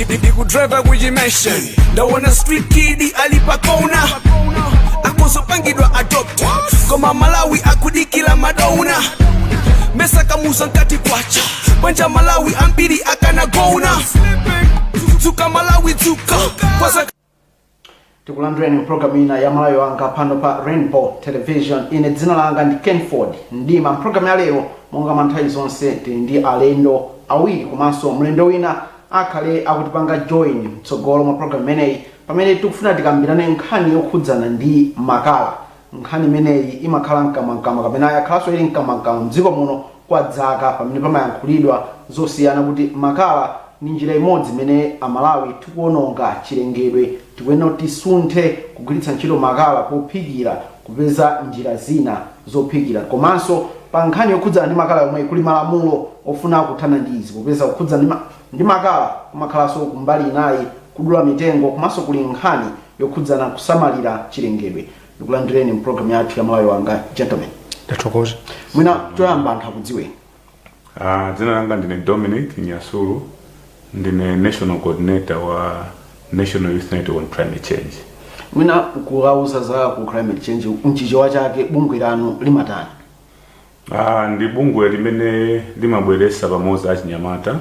Ndikudriva kuchimension, ndaona street kid ali pakona, akozopangidwa adopt, koma Malawi akudikila madona. Mesa kamusa nkati kwacha bwanja, Malawi ambiri akanagona. Dzuka Malawi, dzuka kwaza. Tikulandireni mpulogalamu ina ya Malawi Wanga pano pa Rainbow Television. Ine dzina langa ndi Kenford Ndima. Mpulogalamu ya lero, monga mwa nthawi zonse, tili ndi alendo awiri komanso mlendo wina akhale akutipanga join mtsogolo mwa pulogalamu imeneyi, pamene tikufuna tikambirane nkhani yokhudzana ndi makala. Nkhani imeneyi imakhala mkamwamkamwa kapena yakhalanso ili mkamwamkamwa mdziko muno kwa zaka, pamene pamayankhulidwa zosiyana kuti makala ndi njira imodzi imene Amalawi tikuononga chilengedwe. Tikuyenera kuti tisunthe kugwiritsa ntchito makala pophikira, kupeza njira zina zophikira. Komanso pa nkhani yokhudzana ndi makala yomwe kuli malamulo ofuna kuthana ndi izi, popeza kukhudzana ndi makala kumakhalanso kumbali inayi kudula mitengo, komanso kuli nkhani yokhudzana kusamalira chilengedwe. Ndikulandireni mpulogalamu yathu ya Malawi Wanga, gentlemen. Ndathokoza. Mwina choyamba anthu akudziweni. Dzina langa ndine Dominic Nyasulu, ndine national coordinator wa National Youth Network on Climate Change. Mwina kuwauza za ku climate change mchichewa chake, bungwe lanu limatani? Ndi bungwe limene limabweretsa pamodzi achinyamata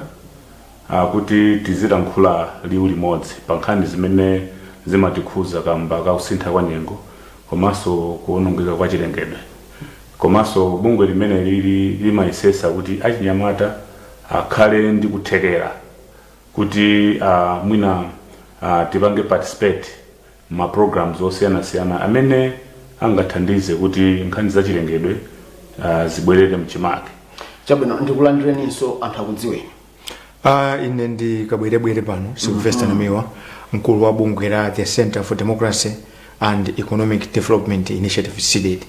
kuti tizilankhula liwu limodzi pa nkhani zimene zimatikhuza kamba kakusintha kwa nyengo komanso kuwonongeka kwa chilengedwe. Komanso bungwe limene lili limayesesa kuti achinyamata akhale ndi kuthekera kuti mwina tipange participate ma programs osiyanasiyana amene angathandize kuti nkhani za chilengedwe zibwerere mchimake. Chabwino, ndikulandireninso, anthu akudziweni. Ine ndi kabwerebwere pano Sylvester Namiwa, mkulu wa bungwe la the Center for Democracy and Economic Development Initiative, CDEDI.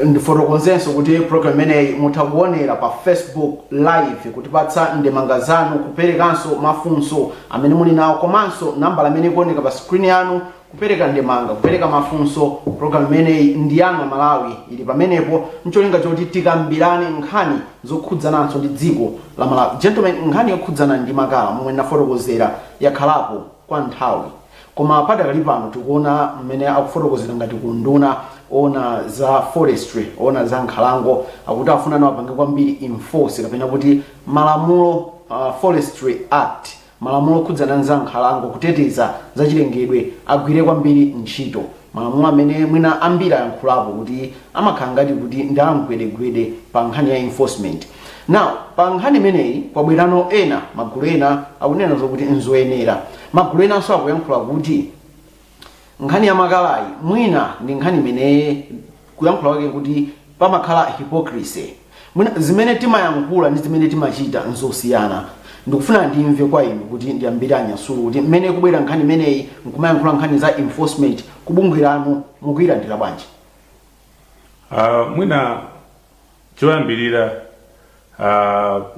Ndifotokozenso kuti program imeneyi mutha kuonera pa Facebook Live, kutipatsa ndemanga zanu, kuperekanso mafunso amene muli nawo, komanso nambala imene ikuoneka pa screen yanu, kupereka ndemanga, kupereka mafunso. Program imeneyi ndi yanu Malawi, ili pamenepo ncholinga choti tikambirane nkhani zokhudzananso ndi dziko la Malawi. Gentlemen, nkhani yokhudzana ndi makala, momwe ndafotokozera, yakhalapo kwa nthawi, koma padakali pano tikuona mmene akufotokozera ngati ku nduna ona za forestry, ona za nkhalango, akuti afuna nawo apange kwambiri enforce kapena kuti malamulo, Forestry Act, malamulo okhudzana za nkhalango, kuteteza zachilengedwe, agwire kwambiri ntchito. Malamulo amene mwina ambiri ayankhulapo kuti amakhala ngati kuti ndi amgwedegwede pa nkhani ya enforcement. Now, pa nkhani imeneyi kwabwerano ena, magulu ena akunena zokuti nzoyenera, magulu enanso akuyankhula kuti nkhani ya makalayi mwina ndi nkhani imene kuyankhula kwake kuti pamakhala hypocrisy, mwina zimene timayankhula ndi zimene timachita nzosiyana. Ndikufuna ndimve kwa inu, kuti ndiyambire Anyasulu, kuti mmene kubwera nkhani imeneyi nkumayankhula nkhani za enforcement, kubungwe lanu mukuyilandira bwanji? Mwina choyambirira,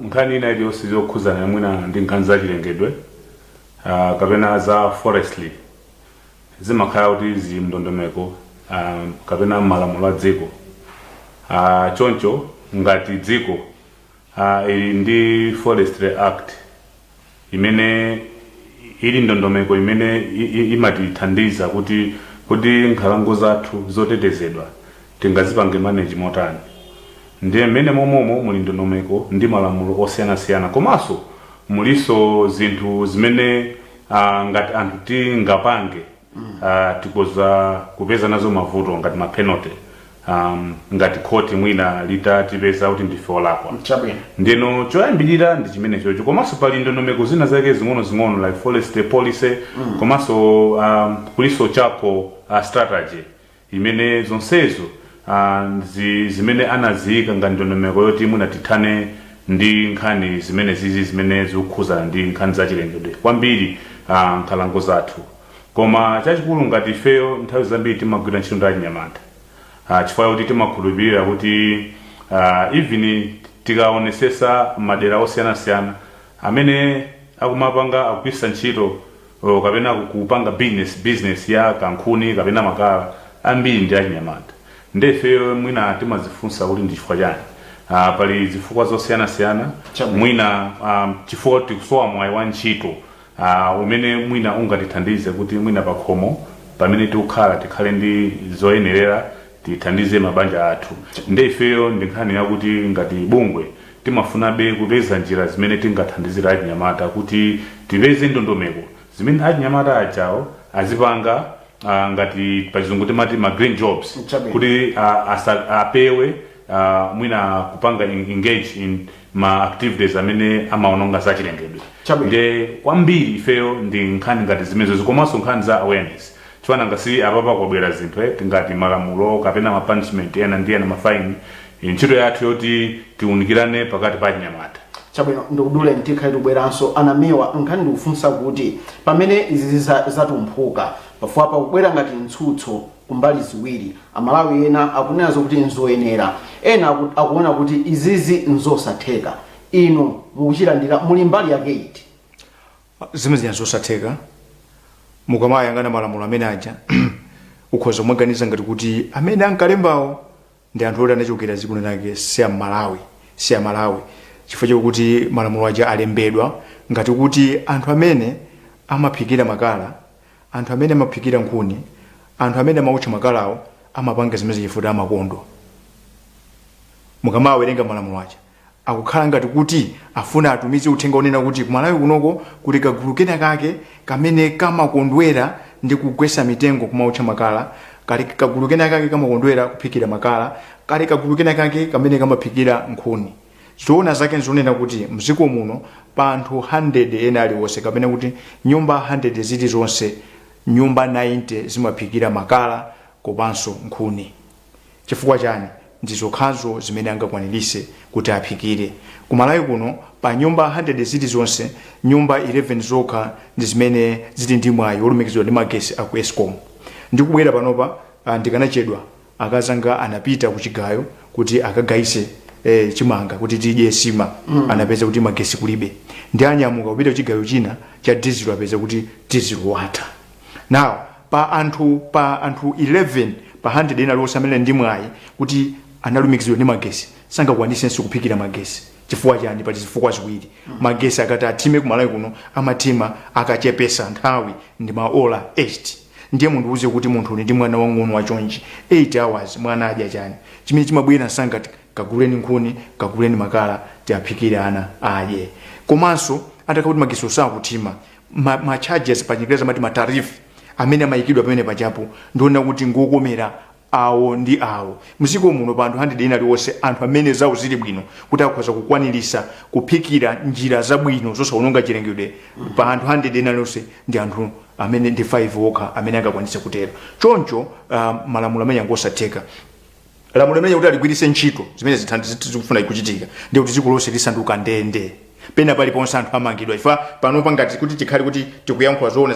nkhani ina iliyonse yokhuzana mwina ndi nkhani za chilengedwe kapena za forestry zimakhala kuti zili mndondomeko kapena malamulo a dziko. Choncho ngati dziko ili ndi Forestry Act imene ili ndondomeko imene imatithandiza kuti nkhalango zathu zotetezedwa tingazipange manage motani, ndiye mmene momomo muli ndondomeko ndi malamulo osiyanasiyana, komanso muliso zinthu zimene ngati anthu tingapange tikoza kupeza nazo mavuto ngati ma penalty, ngati khoti mwina litatipeza kuti ndife olakwa. Ndino choyambirira ndi chimene chocho. Komanso pali ndondomeko zina zake zing'ono-zing'ono like forest policy, komanso kuliso charcoal strategy, imene zonsezo zimene anaziyika ngati ndondomeko yoti mwina tithane ndi nkhani zimene zizi zimene zikukhuzana ndi nkhani zachilengedwe kwambiri, nkhalango zathu. Koma chachikulu, ngati ifeyo nthawi zambiri timagwira ntchito ndi achinyamata, chifukwa kuti timakhulupirira kuti even tikaonesesa madera osiyanasiyana amene akumapanga, akugwiritsa ntchito kapena kupanga business ya kankhuni kapena makala, ambiri ndi achinyamata. Ndefeyo mwina timazifunsa kuti ndi chifukwa chani. Pali zifukwa zosiyanasiyana. Chabwino. Mwina chifukwa tikusowa mwayi wa ntchito. Umene mwina ungatithandize kuti mwina pakhomo pamene tikukhala tikhale ndi zoyenerera, tithandize mabanja athu. Nde ifeyo ndi nkhani yakuti ngati bungwe timafunabe kupeza njira zimene tingathandizire achinyamata kuti tipeze ndondomeko zimene achinyamata ajawo azipanga, ngati pachizungu timati ma green jobs, kuti apewe mwina kupanga engage in ma activities amene amaononga zachilengedwe. Nde kwambiri ifeyo ndi nkhani ngati zimenezo, komanso nkhani za awareness, chifukwa ngasi apapa kwabwera zinthu tingati malamulo kapena ma punishment ena ndi ena, ma fine. Ntchito yathu yoti tiunikirane pakati pa achinyamata. Chabwino, ndikudule, ntikhale tibweranso. Anamiwa, nkhani ndikufunsa kuti pamene izi zatumphuka pafuwa pakubwera ngati mtsutso kumbali ziwiri, Amalawi ena akunena zokuti nzoyenera, ena akuona kuti izizi nzosatheka. Inu mukuchilandira, muli mbali yake iti? Zimene zija zosatheka. Mukamayang'ana malamulo amene aja, ukhoza kumaganiza ngati kuti amene ankalembawo ndi anthu oti anachokera dziko lake si amalawi, si amalawi, chifukwa chokuti malamulo aja alembedwa ngati kuti anthu amene amaphikira makala, anthu amene amaphikira nkhuni, anthu amene amautcha makalawo amapanga zimene chifukwa amakondwa. Mukamawerenga malamulo aja, akukhala ngati kuti afuna atumize uthenga onena kuti kumalawi kunoko kuti kagulu kena kake kamene kamakondwera ndi kugwesa mitengo kumautcha makala, kali kagulu kena kake kamakondwera kuphikira makala, kali kagulu kena kake kamene kamaphikira nkhuni. Zoona zake nzonena kuti mdziko muno pa anthu 100 ena aliwonse, kapena kuti nyumba 100 zilizonse, nyumba 90 zimaphikira makala kopanso nkhuni. Chifukwa chani? Ndi zokhazo zimene angakwanirise kuti aphikire. Kumalawi kuno pa nyumba 100 zilizonse, nyumba 11 zokha ndi zimene zili ndi mwayi wolumikizidwa ndi magesi aku ESCOM. Ndikubwera panopa, ndikanachedwa, akazanga anapita kuchigayo kuti akagayise chimanga kuti tidye sima. Anapeza kuti magesi kulibe, ndi anyamuka kupita kuchigayo china cha dizilo, apeza kuti dizilo watha. Now pa anthu 11 pa 100 ena aliwonse amene ndi mwayi kuti analumikizidwa ndi magesi sangakwanisenso kuphikira magesi. Chifukwa chani? Pali zifukwa ziwiri. Magesi akati athime kumalawi kuno, amathima akachepesa nthawi ndi maola 8. Ndiye mundiuze kuti munthu uli ndi mwana wang'ono wachonchi, 8 hours mwana adya chani? Chimene chimabwera msanga, kaguleni nkhuni, kaguleni makala, tiaphikire ana adye. Komanso atakhala kuti magesi osakuthima, ma charges, pa Chingereza amati ma tariff, amene amayikidwa pamene pachapo, ndiona kuti ngokomera awo ndi awo. Mdziko muno pa anthu 100 ena aliwonse, anthu amene zawo zili bwino kuti akhoza kukwanirisa kuphikira njira zabwino zosawononga chilengedwe, pa anthu 100 ena aliwonse ndi anthu amene ndi 5 okha amene angakwanise kutero. Choncho malamulo amene angosatheka. Lamulo limene kuti aligwiritse ntchito, zimene zikufuna kuchitika, ndiye kuti dziko lonse lisanduka ndende. Pena paliponse anthu amangidwa. Ifa panopa ngati kuti tikhale kuti tikuyankhula zoona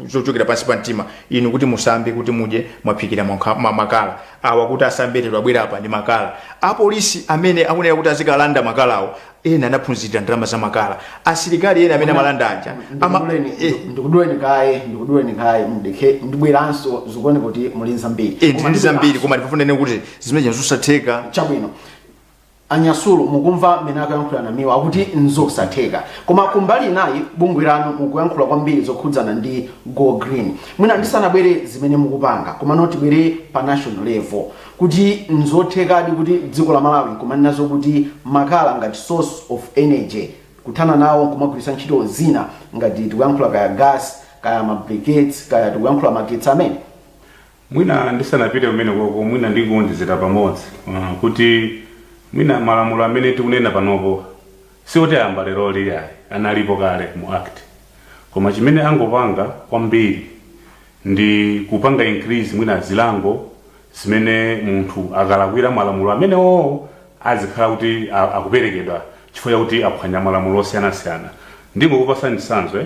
zochokera pansi pa mtima, inu kuti musambe kuti mudye mwaphikira makala awa, kuti asambe lero abwera apa ndi makala. Apolisi amene akunena kuti azikalanda makalawo, ena anaphunzirira ndalama za makala. Asilikali ena amene amalanda aja Ndikuduleni kaye, mudekhe, ndibweranso. Zikuoneka kuti muli zambiri. Ndili ndi zambiri, koma ndifuna nene kuti zimene zosatheka. Chabwino. Anyasulu, mukumva mmene akuyankhula Namiwa, akuti nzosatheka, koma kumbali inayi bungwe lanu mukuyankhula kwambiri zokhudzana ndi go green. Mwina ndisanabwere zimene mukupanga, koma tibwere pa national level, kuti nzothekadi kuti dziko la Malawi nkumanena zokuti makala ngati source of energy kuthana nawo, nkumagwiritsa ntchito zina ngati tikuyankhula kaya gas, kaya ma briquettes, kaya tikuyankhula magetsi amene? Mwina ndisanapite kumene koko, mwina ndikuwonjezera pamodzi kuti mwina malamulo amene tikunena panopo sioti ayamba lero lili ayi, analipo kale mu Act, koma chimene angopanga kwambiri ndi kupanga increase mwina zilango zimene munthu akalakwira malamulo amenewo azikhala kuti akuperekedwa chifukwa chakuti aphwanya malamulo osiyanasiyana. Ndingokupasani chitsanzo.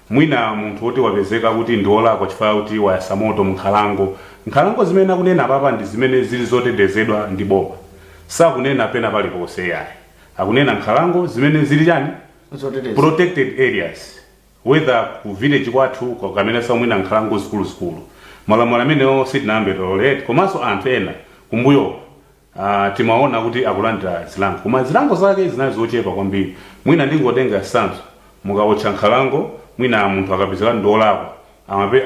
Mwina munthu woti wapezeka kuti ndi wolakwa chifukwa chakuti wayasa moto mnkhalango, nkhalango zimene akunena apapa ndi zimene zili zotetezedwa ndi boma, sakunena pena paliponse yayi, akunena nkhalango zimene zili chani? Zoteteza. Protected areas, whether ku village kwathu kamene samwina nkhalango zikuluzikulu. Malamulo amenewo sitinayambe tolerate, komanso anthu ena kumbuyo timaona kuti akulandira zilango, koma zilango zake zinali zochepa kwambiri. Mwina ndingotenga chitsanzo, mukawotcha nkhalango Mwina munthu akapezeka ndi olakwa,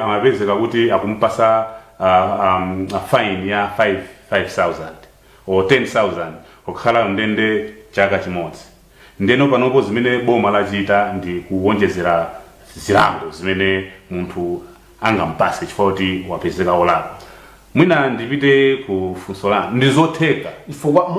amapezeka kuti akumpasa a fine ya 5 5000 or 10,000, kukhala ndende chaka chimodzi. Ndeno panopo zimene boma lachita ndi kuwonjezera zilango zimene munthu angampase chifukwa kuti wapezeka olakwa. Mwina ndipite ku funso lanu, ndi zotheka. Chifukwa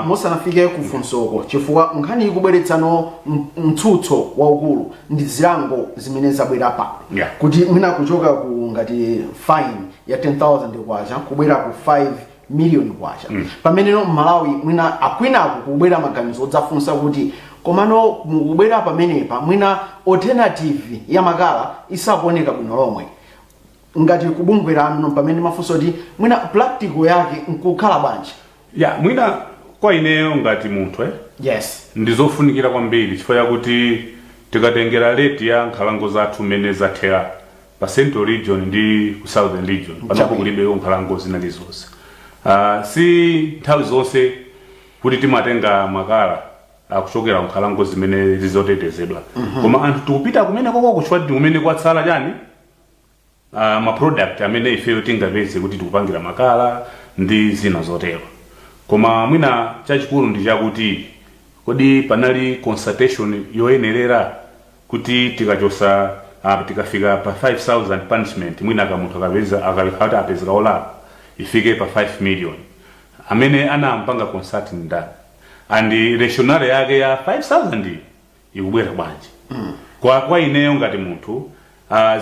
musanafike ku funsoko, chifukwa nkhani ikubweretsano mtsutso waukulu ndi zilango zimene zabwera pano, kuti mwina kuchoka ku ngati fine ya 10,000 kwacha kubwera ku 5 million kwacha, pameneno Mmalawi mwina akwinaku kubwera maganizo odzafunsa kuti, komano mukubwera pamenepa, mwina alternative ya makala isakuoneka bwino lomwe. Ngati kubungwe lanu, pamene mafunso kuti mwina practical yake nkukhala bwanji? Ya, mwina kwa ineyo ngati munthu, ndizofunikira kwambiri, chifukwa chakuti tikatengera rate ya nkhalango zathu mmene zathera pa Central Region ndi ku Southern Region panopo, kulibe nkhalango zina lizonse. Si nthawi zonse kuti timatenga makala akuchokera nkhalango zimene zizotetezedwa, koma anthu tikupita kumene koko kuchifukwa kumene kwatsala chani, ma product amene ifeyo tingapeze kuti tikupangira makala ndi zina zotero. Koma mwina chachikulu ndi chakuti, kodi panali consultation yoyenerera kuti tikachosa, tikafika pa 5000 punishment, mwina kamunthu akapeza, akakhala apezeka olakwa, ifike pa 5 million? Amene anampanga consult ndani, and rationale yake ya 5000 ikubwera bwanji? Kwa ineyo ngati munthu,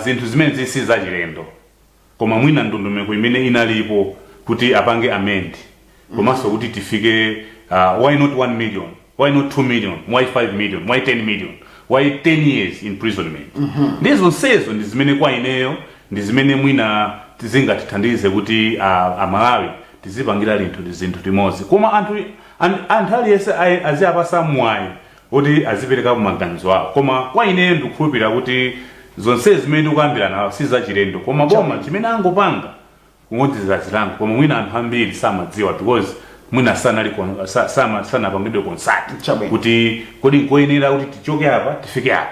zinthu zimene zisi zachilendo, koma mwina ndondomeko imene inalipo kuti apange amend, komanso kuti tifike, why not 1 million, why not 2 million, why 5 million, why 10 million, why 10 years imprisonment? Ndi zonsezo ndi zimene kwa ineyo ndi zimene mwina zingatithandize kuti Amalawi tizipangira linthu zinthu limodzi. Koma anthu aliyense aziyapasa mwayi kuti azipereka maganizo awo. Koma kwa ineyo ndikukhulupirira kuti zonse zimene tikukambirana si zachilendo, koma boma chimene angopanga kungodziza zilango, koma mwina anthu ambiri samadziwa because mwina sanali sanapangidwe consult kuti kodi nkoyenera kuti tichoke apa tifike apa,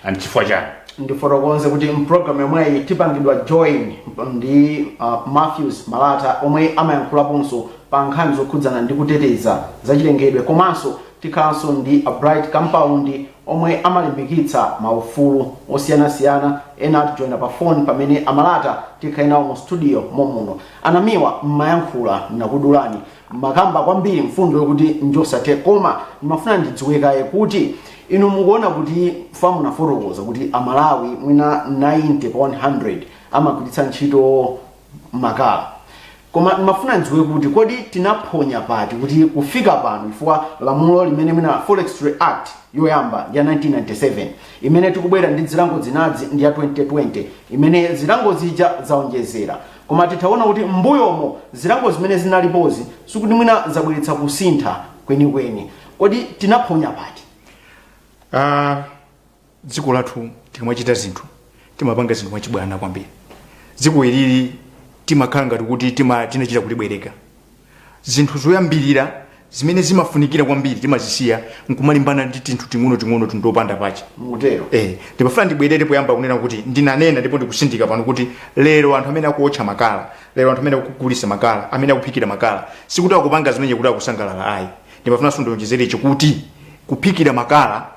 and chifukwa chani? Ndifotokoze kuti mpulogalamu yomweyi tipangidwa join ndi Matthews Malata, omwe amayankhulaponso pa nkhani zokhudzana ndi kuteteza zachilengedwe, komanso tikhalanso ndi a Bright Compound, omwe amalimbikitsa maufulu osiyanasiyana. Ena atijoyina pa phone, pamene Amalata tikhale nawo mu studio momuno. Anamiwa, mmayankhula nakudulani, makamba kwambiri mfundo yokuti njosathe, koma ndimafuna ndidziwekaye kuti inu mukuona kuti fa munafotokoza kuti Amalawi mwina 90 pa 100 amagwiritsa ntchito makala, koma ndimafuna ndidziwe kuti kodi tinaphonya pati kuti kufika pano, chifukwa lamulo limene mwina Forestry Act yoyamba ndi ya 1997, imene tikubwera ndi zilango zinazi ndi ya 2020, imene zilango zija zaonjezera, koma tithaona kuti m'mbuyomo zilango zimene zinalipozi sikuti mwina zabweretsa kusintha kwenikweni. Kodi tinaphonya pati? Dziko lathu tikamachita zinthu, timapanga zinthu mwachibwana kwambiri. Dziko ilili timakhala ngati kuti tinachita kulibwereka. Zinthu zoyambirira zimene zimafunikira kwambiri timazisiya nkumalimbana ndi tinthu ting'onoting'ono tindopanda pache. Mutero? Ndimafuna ndibwerere poyamba kunena kuti ndinanena, ndipo ndikusindika pano, kuti lero anthu amene akuotcha makala, lero anthu amene akugulisa makala, amene akuphikira makala, sikuti akupanga zimene kuti akusangalala, ayi. Ndimafunanso ndionjezere kuti kuphikira makala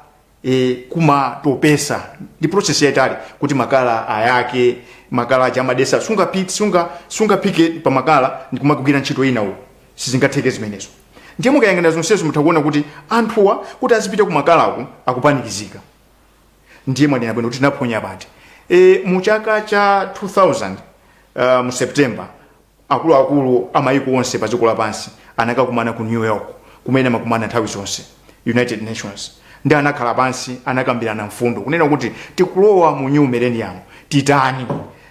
kumatopesa, ndi process yayitali kuti makala ayake. Makala aja amadesa, sungaphike pa makala ndikumagwira ntchito ina uko, sizingatheke zimenezo. Ndiye mukayang'ana zonsezo, mutha kuona kuti anthuwa kuti azipita ku makalako akupanikizika. Ndiye mwanena bwino kuti tinaphonya pati. Mu chaka cha 2000, mu September, akuluakulu amayiko onse pa dziko lapansi anakakumana ku New York, kumene amakumana nthawi zonse, United Nations, ndi anakhala pansi, anakambirana mfundo kunena kuti tikulowa mu new millennium, titani?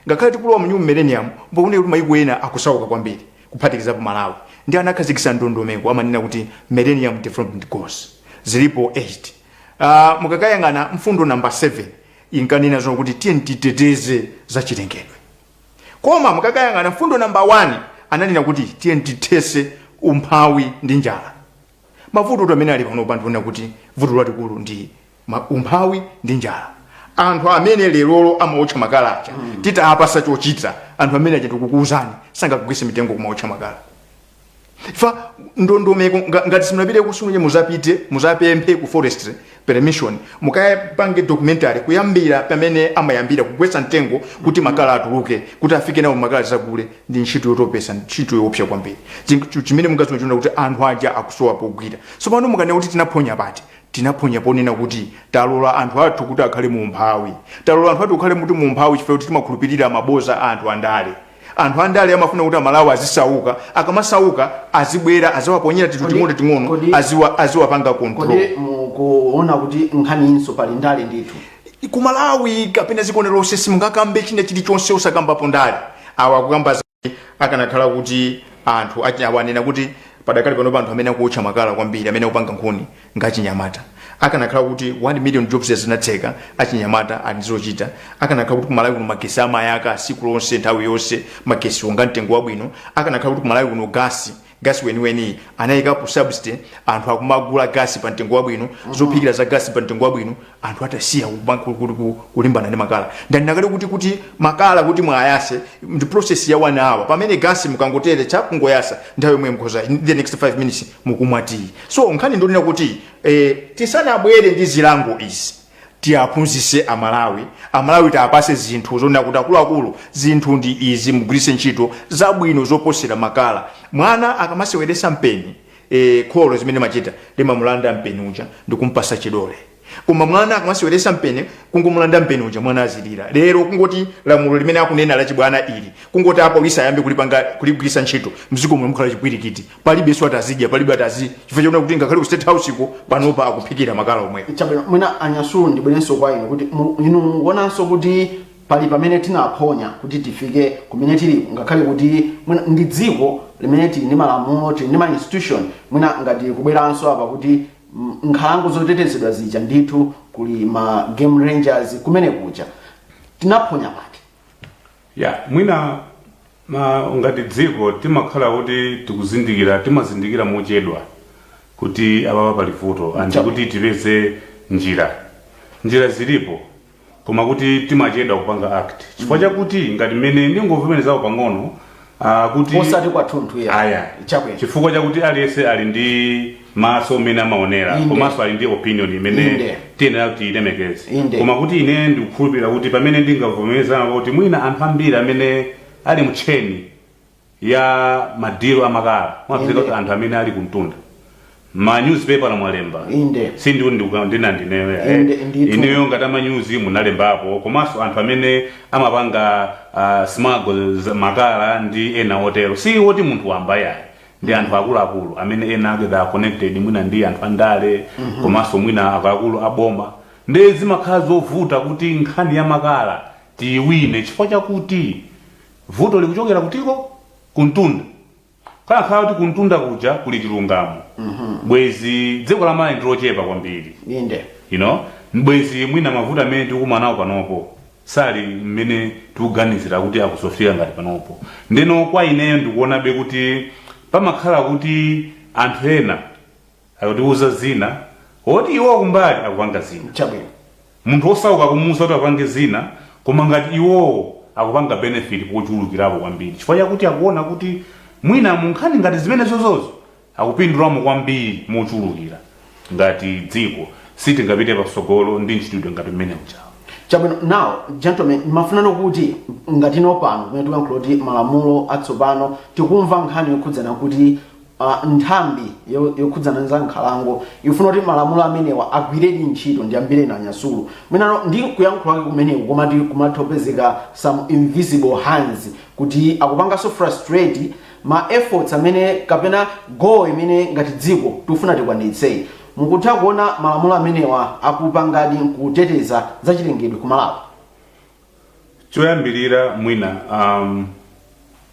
Ngakhale tikulowa mu new millennium, mbokunena kuti mayiko ena akusauka kwambiri, kuphatikizapo Malawi. Ndi anakhazikitsa ndondomeko amanena kuti Millennium Development Goals, zilipo 8. Mukakayang'ana mfundo namba 7 inkanena zokuti tiye titeteze zachilengedwe, koma mukakayang'ana mfundo namba 1 ananena kuti tiye tithese umphawi ndi njala. Mavuto amene ali pano pano, kuti vuto lalikulu ndi umphawi ndi njala. Anthu amene lerolo amaotcha makala aja, titapasa chochita anthu amene aja, tikukuuzani, sangagwise mitengo kumaotcha makala. Fa ndondomeko ngati simunapite kusunje, muzapite, muzapemphe ku forestry permission, mukapange documentary kuyambira pamene amayambira kugwetsa mtengo kuti makala atuluke, kuti afike nawo makala zagule. Ndi ntchito yotopesa, ntchito yoopsa kwambiri. Chimene mungaziwe chiona kuti anthu aja akusowa pogwira. So pano mukanena kuti tinaphonya pati, tinaphonya ponena kuti talola anthu athu kuti akhale mu umphawi. Talola anthu athu kukhale muti mu umphawi chifukwa kuti timakhulupirira maboza a anthu andale. Anthu andale amafuna kuti Amalawi azisauka. Akamasauka azibwera, azawaponyera tinthu ting'ono ting'ono, aziwapanga control. Kodi mukuona kuti nkhaniinso pali ndale ndithu? Ku Malawi kapena dziko lonse simungakambe china chilichonse osakambapo ndale. Awa akukamba akanakhala kuti anthu awanena kuti padakali pano anthu amene akuotcha makala kwambiri, amene akupanga nkhuni, ngachinyamata. Akanakhala kuti 1 million jobs zinatseka, achinyamata ali zochita. Akanakhala kuti kumalawi kuno magesi amayaka siku lonse, nthawi yonse, magesi wonga mtengo wabwino. Akanakhala kuti kumalawi kuno gasi weniweni anayikapo subsidy, anthu akumagula gasi pa mtengo wabwino, zophikira za gasi pa mtengo wabwino, anthu atasiya kulimbana ndi makala. Ndandinakale kuti makala kuti mwayase ndi process ya 1 hour, pamene gasi mukangotere cha kungoyasa, nthawi yomwe mukhoza, in the next 5 minutes mukumwa tii. So nkhani ndonena kuti tisanabwere ndi zilango izi, tiaphunzise Amalawi. Amalawi tiapase zinthu zonena kuti akuluakulu, zinthu ndi izi, mugwiritse ntchito zabwino zoposera makala. Mwana akamaseweresa mpeni, kholo zimene machita limamulanda mpeni uja ndikumpasa chidole. Koma mwana akamaseweresa mpeni, kungomulanda mpeni uja, mwana azilira. Lero kungoti lamulo limene akunena lachibwana ili, kungoti apolisi ayambe kulipanga, kuligwiritsa ntchito, mdziko muno mukhala chipwirikiti. Palibenso atazidya, palibe atazi, chifukwa chakuti kuti ngakhale ku State House iko panopa akuphikira makala omwewo. Chabwino, mwina Anyasulu, ndibwerenso kwa inu kuti inu mukuonanso kuti pali pamene tinaphonya kuti tifike kumene tili, ngakhale kuti mwina ndi dziko limene tili ndi malamulo, tili ndi ma institution, mwina ngati kubweranso apa kuti nkhalango zotetezedwa zija ndithu kuli ma game rangers kumene kuja, tinaphonya pati? Ya, mwina ngati dziko timakhala kuti tikuzindikira, timazindikira mochedwa kuti apapa pali vuto and kuti tipeze njira. Njira zilipo, koma kuti timachedwa kupanga act chifukwa chakuti ngati mmene ndingovomerezawo pang'ono kuti Osati kwathunthu ya. Aya. Chabwino. Chifukwa chakuti aliyense ali ndi maso mmene amaonera, komanso ali ndi opinion imene tiyenera kuti ilemekeze. Koma kuti ine ndikukhulupirira kuti pamene ndingavomerezana kuti mwina anthu ambiri amene ali mtcheni ya madilo amakala mwapezeka kuti anthu amene ali kumtunda, ma newspaper mwalemba. Sindiwo ndina ndineyo. Inde, ndithu. Ineyo ngati amanyuzi munalembapo, komanso anthu amene amapanga smuggle makala ndi ena otero, si woti munthu wamba yayi, ndi anthu akuluakulu amene ena ake they are connected mwina ndi anthu andale, komanso mwina akuluakulu aboma. Ndi zimakhala zovuta kuti nkhani ya makala tiyiwine chifukwa chakuti vuto likuchokera kutiko? Kuntunda. Kanakhala kuti kuntunda kuja kuli chilungamo, bwezi dziko la Malawi ndilochepa kwambiri. Bwezi mwina mavuto amene tikukumana nawo panopo sali mmene tikuganizira kuti akuzofika ngati panopo. Ndeno kwa ineyo ndikuonabe kuti pamakhala kuti anthu ena akutiuza zina, woti iwo kumbali akupanga zina. Munthu osauka kumuuza kuti apange zina, koma ngati iwowo akupanga benefit pochulukirapo kwambiri, chifukwa chakuti akuona kuti mwina munkhani ngati zimene zozozo akupindulamo kwambiri mochulukira. Ngati dziko sitingapite patsogolo ndi mchitidwe ngati mmene uchawo. Chabwino. Now gentlemen, mafunano kuti ngatino pano kumene tikuyankhula kuti malamulo atsopano, tikumva nkhani yokhudzana kuti nthambi yokhudzana za nkhalango ifuna kuti malamulo amenewa agwiredi ntchito. Ndiyambire na Nyasulu. Mwinano ndi kuyankhula kwake kumeneku, komati kumathopezeka some invisible hands kuti akupanganso frustrate ma efforts amene kapena goal imene ngati dziko tikufuna tikwanitseyi. Mukutha kuona malamulo amenewa akupangadi nkuteteza zachilengedwe ku Malawi? Choyambirira mwina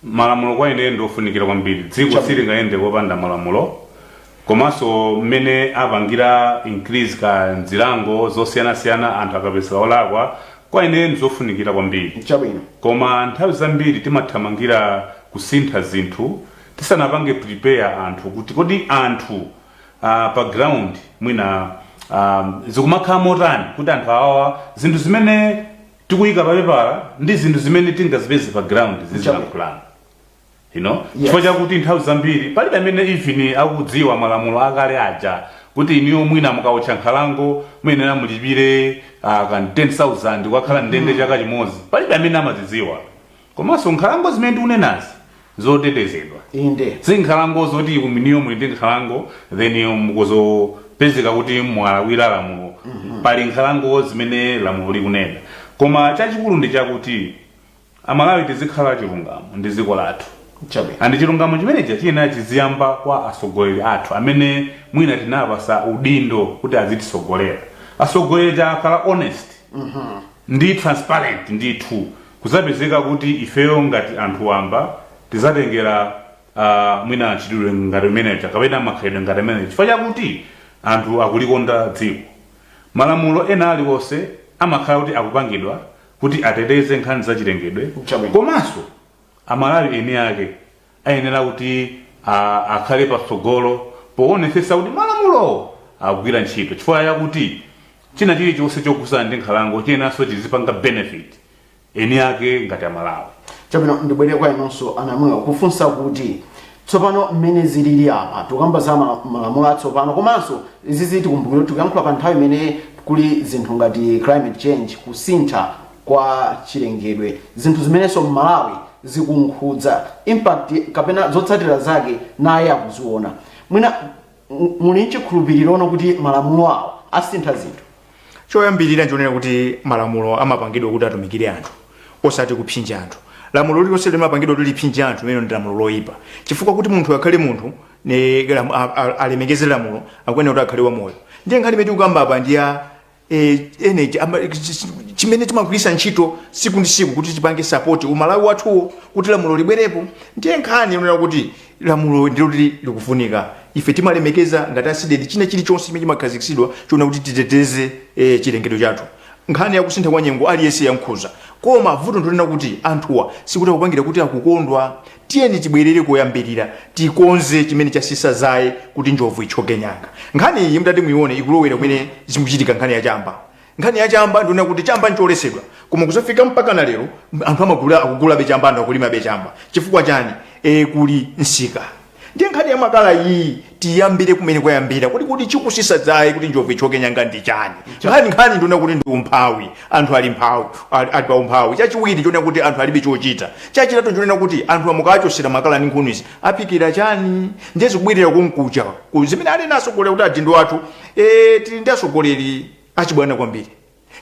malamulo kwa ine ndiofunikira kwambiri. Dziko silingayende kopanda malamulo, komanso mmene apangira increase ka nzilango zosiyanasiyana anthu akapezeka olakwa, kwa ine ndizofunikira kwambiri. Koma nthawi zambiri timathamangira kusintha zinthu tisanapange prepare anthu kuti kodi anthu pa ground mwina Zikumakhala motani kuti anthu awawa, zinthu zimene tikuyika papepala ndi zinthu zimene tingazipeze pa ground zizilankhulana? Chifukwa chakuti nthawi zambiri palibe amene even akudziwa malamulo akale aja kuti iniyo mwina mukawotcha nkhalango muyenera mulipire kan 10,000, kukakhala ndende chaka chimodzi. Palibe amene amazidziwa. Komanso nkhalango zimene tikunenazi zotetezedwa, si nkhalango zoti iniyo muli ndi nkhalango then mukuzopezeka kuti mwalakwira lamulo. Pali nkhalango zimene lamulo likunena. Koma chachikulu ndi chakuti Amalawi tizikhala chilungamo ndi dziko lathu. And chilungamo chimenechi chiyenera chiziyamba kwa atsogoleri athu amene mwina tinapasa udindo kuti azititsogolera. Atsogoleri akhala honest ndi transparent ndithu, kuzapezeka kuti ifeyo ngati anthu wamba tizatengera mwina chitidwe ngati imenecha kapena makhalidwe ngati amenecha, chifukwa chakuti anthu akulikonda dziko. Malamulo ena aliwonse amakhala kuti akupangidwa kuti ateteze nkhani za chilengedwe, komanso Amalawi eni ake ayenera kuti akhale patsogolo poonetsetsa kuti malamulowo akugwira ntchito, chifukwa chakuti china chilichonse chokhudzana ndi nkhalango chiyeneranso chizipanga benefit eni ake ngati Amalawi. Chabwino, ndibwere kwa inunso anamwiwa kufunsa kuti tsopano mmene zilili apa, tikukamba za malamulo atsopano, komanso izizi tikumbukire tikuyankhula pa nthawi imene kuli zinthu ngati climate change, kusintha kwa chilengedwe, zinthu zimenenso m'Malawi zikunkhudza impact kapena zotsatira zake naye akuziona. Mwina muli nchikhulupiriro kuti malamulo awa asintha zinthu? Choyambirira nchonena kuti malamulo amapangidwa kuti atumikire anthu, osati kupsinja anthu. Lamulo lililonse limapangidwa kuti lipsinje anthu, limene ndi lamulo loyipa, chifukwa kuti munthu akhale munthu alemekeze lamulo, akuyenera kuti akhale wamoyo. Ndiye nkhani imene tikukamba apa ndi ya energy, chimene timagwiritsa ntchito tsiku ndi tsiku kuti tipange support Umalawi wathuwo kuti lamulo libwerepo. Ndiye nkhani yonena kuti lamulo ndiloti likufunika, ife timalemekeza ngati a CDEDI china chilichonse chimene chimakhazikitsidwa choona kuti titeteze chilengedwe chathu. Nkhani yakusintha kwa nyengo aliyense yankhuza, koma vuto ndilonena kuti anthuwa sikuti akupangira kuti akukondwa. Tiyeni tibwerere koyambirira, tikonze chimene chasisa zaye kuti njovu itchoke nyanga. Nkhani iyi mutati muione ikulowera kumene zikuchitika nkhani ya chamba. Nkhani ya chamba ndiona kuti chamba ncholetsedwa, koma kuzafika mpaka na lero anthu amagula, akugulabe chamba, anthu akulimabe chamba. Chifukwa chani? Kuli msika. Ndiye nkhani ya makala iyi tiyambire kumene kwayambira kuti chikusisa dzaye kuti njovu itchoke nyanga ndi chani? Nkhani ndiona kuti ndi umphawi, anthu ali mphawi, ali pa umphawi. Chachiwiri ndiona kuti anthu alibe chochita. Chachitatu ndiona kuti anthu amukachosera makala ndi nkhunizi aphikira chani? Ndiye zikubwerera konkuja ku zimene ali naso kuti adindo athu, tili ndi atsogoleri achibwana kwambiri,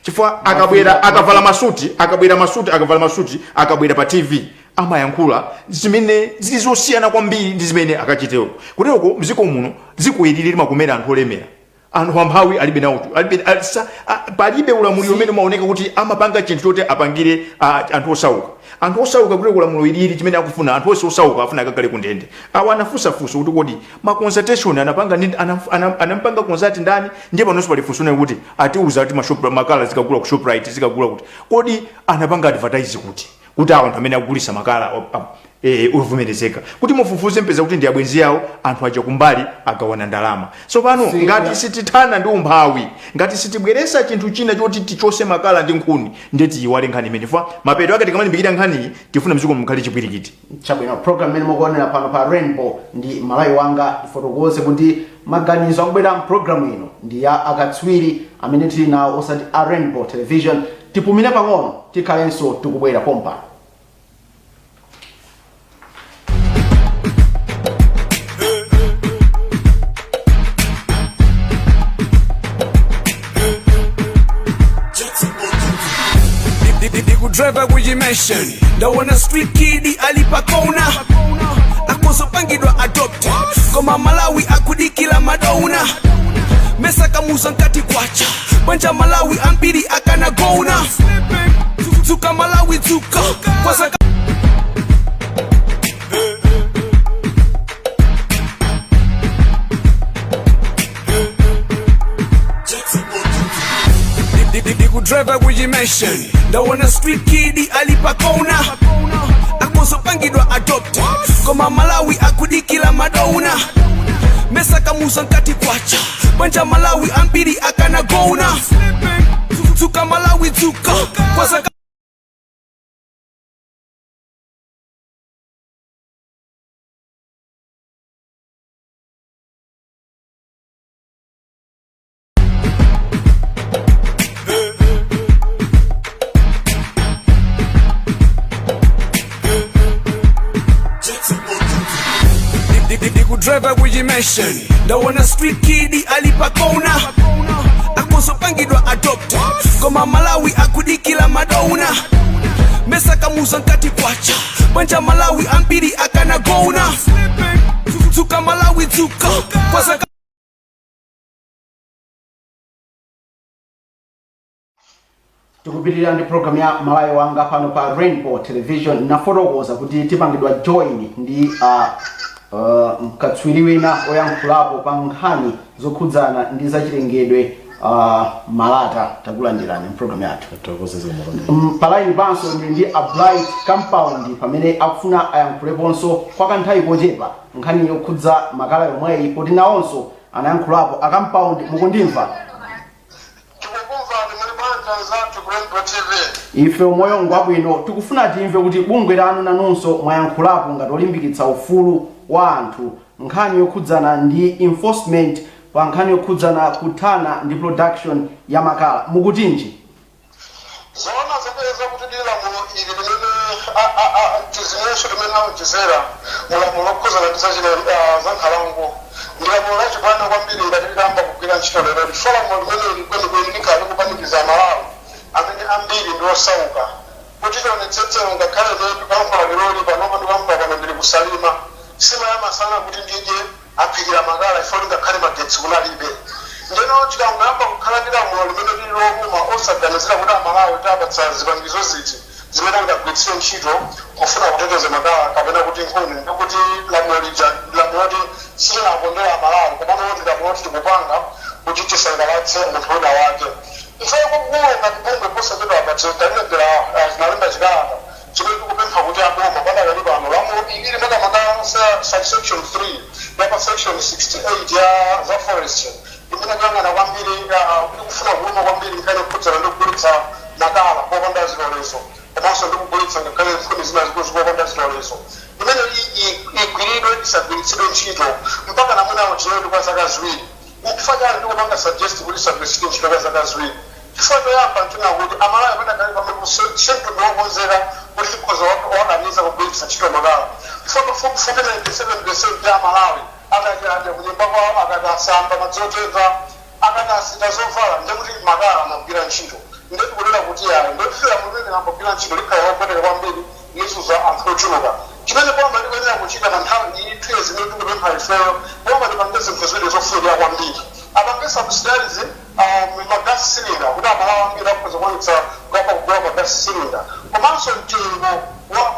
chifukwa akabwera akavala masuti, akabwera masuti, akavala masuti, akabwera pa TV amayankhula zimene zili zosiyana kwambiri ndi zimene akachitewo. Kuteroko mdziko muno, dziko ilili limakomera anthu olemera, anthu amphawi alibe nawo, alibe palibe ulamuliro umene umaoneka kuti amapanga chinthu choti apangire anthu osauka. Anthu osauka kuti ulamuliro ilili chimene akufuna, anthu onse osauka afuna akakhale kundende. Awa anafunsafunsa kuti kodi ma consultation anapanga anampanga consult ndani? Ndiye panonso pali funso kuti atiuza kuti makala zikagula ku Shoprite, zikagula kuti, kodi anapanga advertise kuti awa anthu amene akugulisa makala ovomerezeka? Kuti mufufuze mpeza kuti ndi abwenzi awo anthu aja kumbali agawana ndalama. Tsopano ngati sitithana ndi umphawi, ngati sitibweresa chinthu china choti tichose makala ndi nkhuni, ndiye tiyiwale nkhani imene fa mapeto ake tikamalimbikira nkhaniyi tifuna mdziko mukhale chipwirikiti. Chabwino, program imene mukuonera pano pa Rainbow ndi Malawi Wanga. Tifotokoze kuti maganizo akubwera mpulogalamu ino ndi ya akatswiri amene tili nawo, osati a Rainbow Television. Tipumire pang'ono, tikhalenso tikubwera pompano. Ndikudriva kuchimension, ndaona street kid ali pakona, akozopangidwa adopt, koma Malawi akudikila madona mesa kamuza nkati kwacha banja. Malawi ambiri akanagona. Dzuka Malawi, dzuka kwasaka. Ndikudriva kuchimension, ndaona street kid ali pakona, akozopangidwa adopt, koma Malawi akudikila madona. Mesa Kamuzu nkati kwacha, banja Malawi ambiri akanagona. Dzuka Malawi dzuka, kwazaka. Ndikudriva kuchimeshe, ndaona street kid ali pakona, akozopangidwa adopt, koma Malawi akudikila madona. Mesa Kamuzu nkati kwacha, banja Malawi ambiri akanagona. Dzuka Malawi dzuka, kwazaka. Tikupitirira ndi program ya Malawi Wanga pano pa Rainbow Television. Nafotokoza kuti tipangidwa join ndi mkatswiri wina oyankhulapo pa nkhani zokhudzana ndi zachilengedwe, Malata. Takulandirani mpulogalamu yathu. Pa line panso ndili ndi a Bright Compound pamene akufuna ayankhuleponso kwa kanthawi kochepa nkhani yokhudza makala yomweyi, poti nawonso anayankhulapo. A Compound, mukundimva? Tikukumvani. Muli bwanji anzathu ku Rainbow TV? Ife umoyo ngwabwino. Tikufuna timve kuti bungwe lanu nanunso mwayankhulapo ngati olimbikitsa ufulu wa anthu, nkhani yokhudzana ndi enforcement pa nkhani yokhudzana kuthana ndi production ya makala, mukutinji? Zoona zapeza kuti ndi lamulo ili limene tizinenso limene aonjezera mulamulo lokhuzana ndi za nkhalango ndi lamulo lachibwana kwambiri ngati litayamba kugwira ntchito lero. Chifukwa lamulo limeneli kwenikweni likhala likupanikiza Amalawi amene ambiri ndi osauka. Kuti tionetsetse, ngakhale lero tikuyankhula leroli, panopo ndikuyankhula pano ndili kuSalima, nsima ya masana kuti ndidye aphikira makala chifukwa kuti ngakhale magetsi kunalibe. Ndeno tikangoyamba kukhala ndi lamulo limene lili lowuma osaganizira kuti Amalawi tiwapatsa zipangizo ziti zimene angagwiritsire ntchito kufuna kuteteza makala kapena kuti nkhuni, ndikuti lamulo lija ndi lamulo loti sitinakondera Amalawi, komano ndi lamulo loti tikupanga kuti tisangalatse munthu wina wake. Ifeyo kugulu ngati bungwe posachedwapa talembera, tinalemba chikalata chimene tikupempha kuti aboma padakali pano lamulo ilili, makamaka subsection 3 ya pa section 68 ya za forestry imene kuyang'ana kwambiri, ikufuna kuluma kwambiri nkhani yokhudzana ndi kugulitsa makala popanda zilolezo komanso ndi kugulitsa ngakhale nkhuni zina zikuluzikulu popanda zilolezo, imene igwiridwe, isagwiritsidwe ntchito mpaka namwina uchiyodi kwa zaka 2. Chifukwa chani ndikupanga suggest kuti isagwiritsidwe ntchito kwa zaka 2? Chifukwa choyamba nchonena kuti Amalawi padakali pano si mtundu wokonzeka kuti tikhoza kuwakaniza kugwiritsa ntchito makala, chifukwa pafupifupi 97% ya Amalawi akati adya kunyumba kwawo, akati asamba madzi otentha, akati asita zovala, ndiye kuti makala amagwira ntchito. Ndiye tikunena kuti ayi, ndiye kuti lamulo limene likangogwira ntchito likhala lopweteka kwambiri, lizunza anthu ochuluka. Chimene boma likuyenera kuchita pa nthawi iyi, 2 years imene tikupempha ifeyo, boma lipange zinthu ziwiri zofunikira kwambiri. Apange subsidize ma gas cylinder kuti Amalawi ambiri akhoza kukwanitsa kuyamba kugula ma gas cylinder, komanso mtengo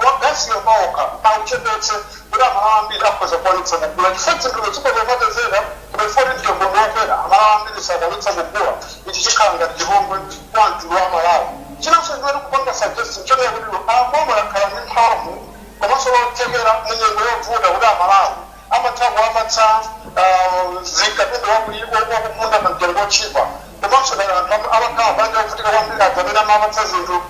wa gasiyo paokha auchepetse kuti Amalawi ambiri akhoza kukwanitsa kugula, chifukwa zinthuzo zikhoza kumapezeka, koma chifukwa kuti mtengo ndi wokwera Amalawi ambiri sakwanitsa kugula. Ichi chikhala ngati chipongwe kwa mtundu wa Malawi. Chinanso chimene tikupanga suggest nchonena kuti aboma lakhala ndi mphamvu komanso lothekera mu nyengo yovuta kuti Amalawi amatha kuwapatsa zikatundu wakumunda pa mtengo otchipa, komanso anthu amakhala banja ovutika kwambiri aja amene amapatsa zinthu,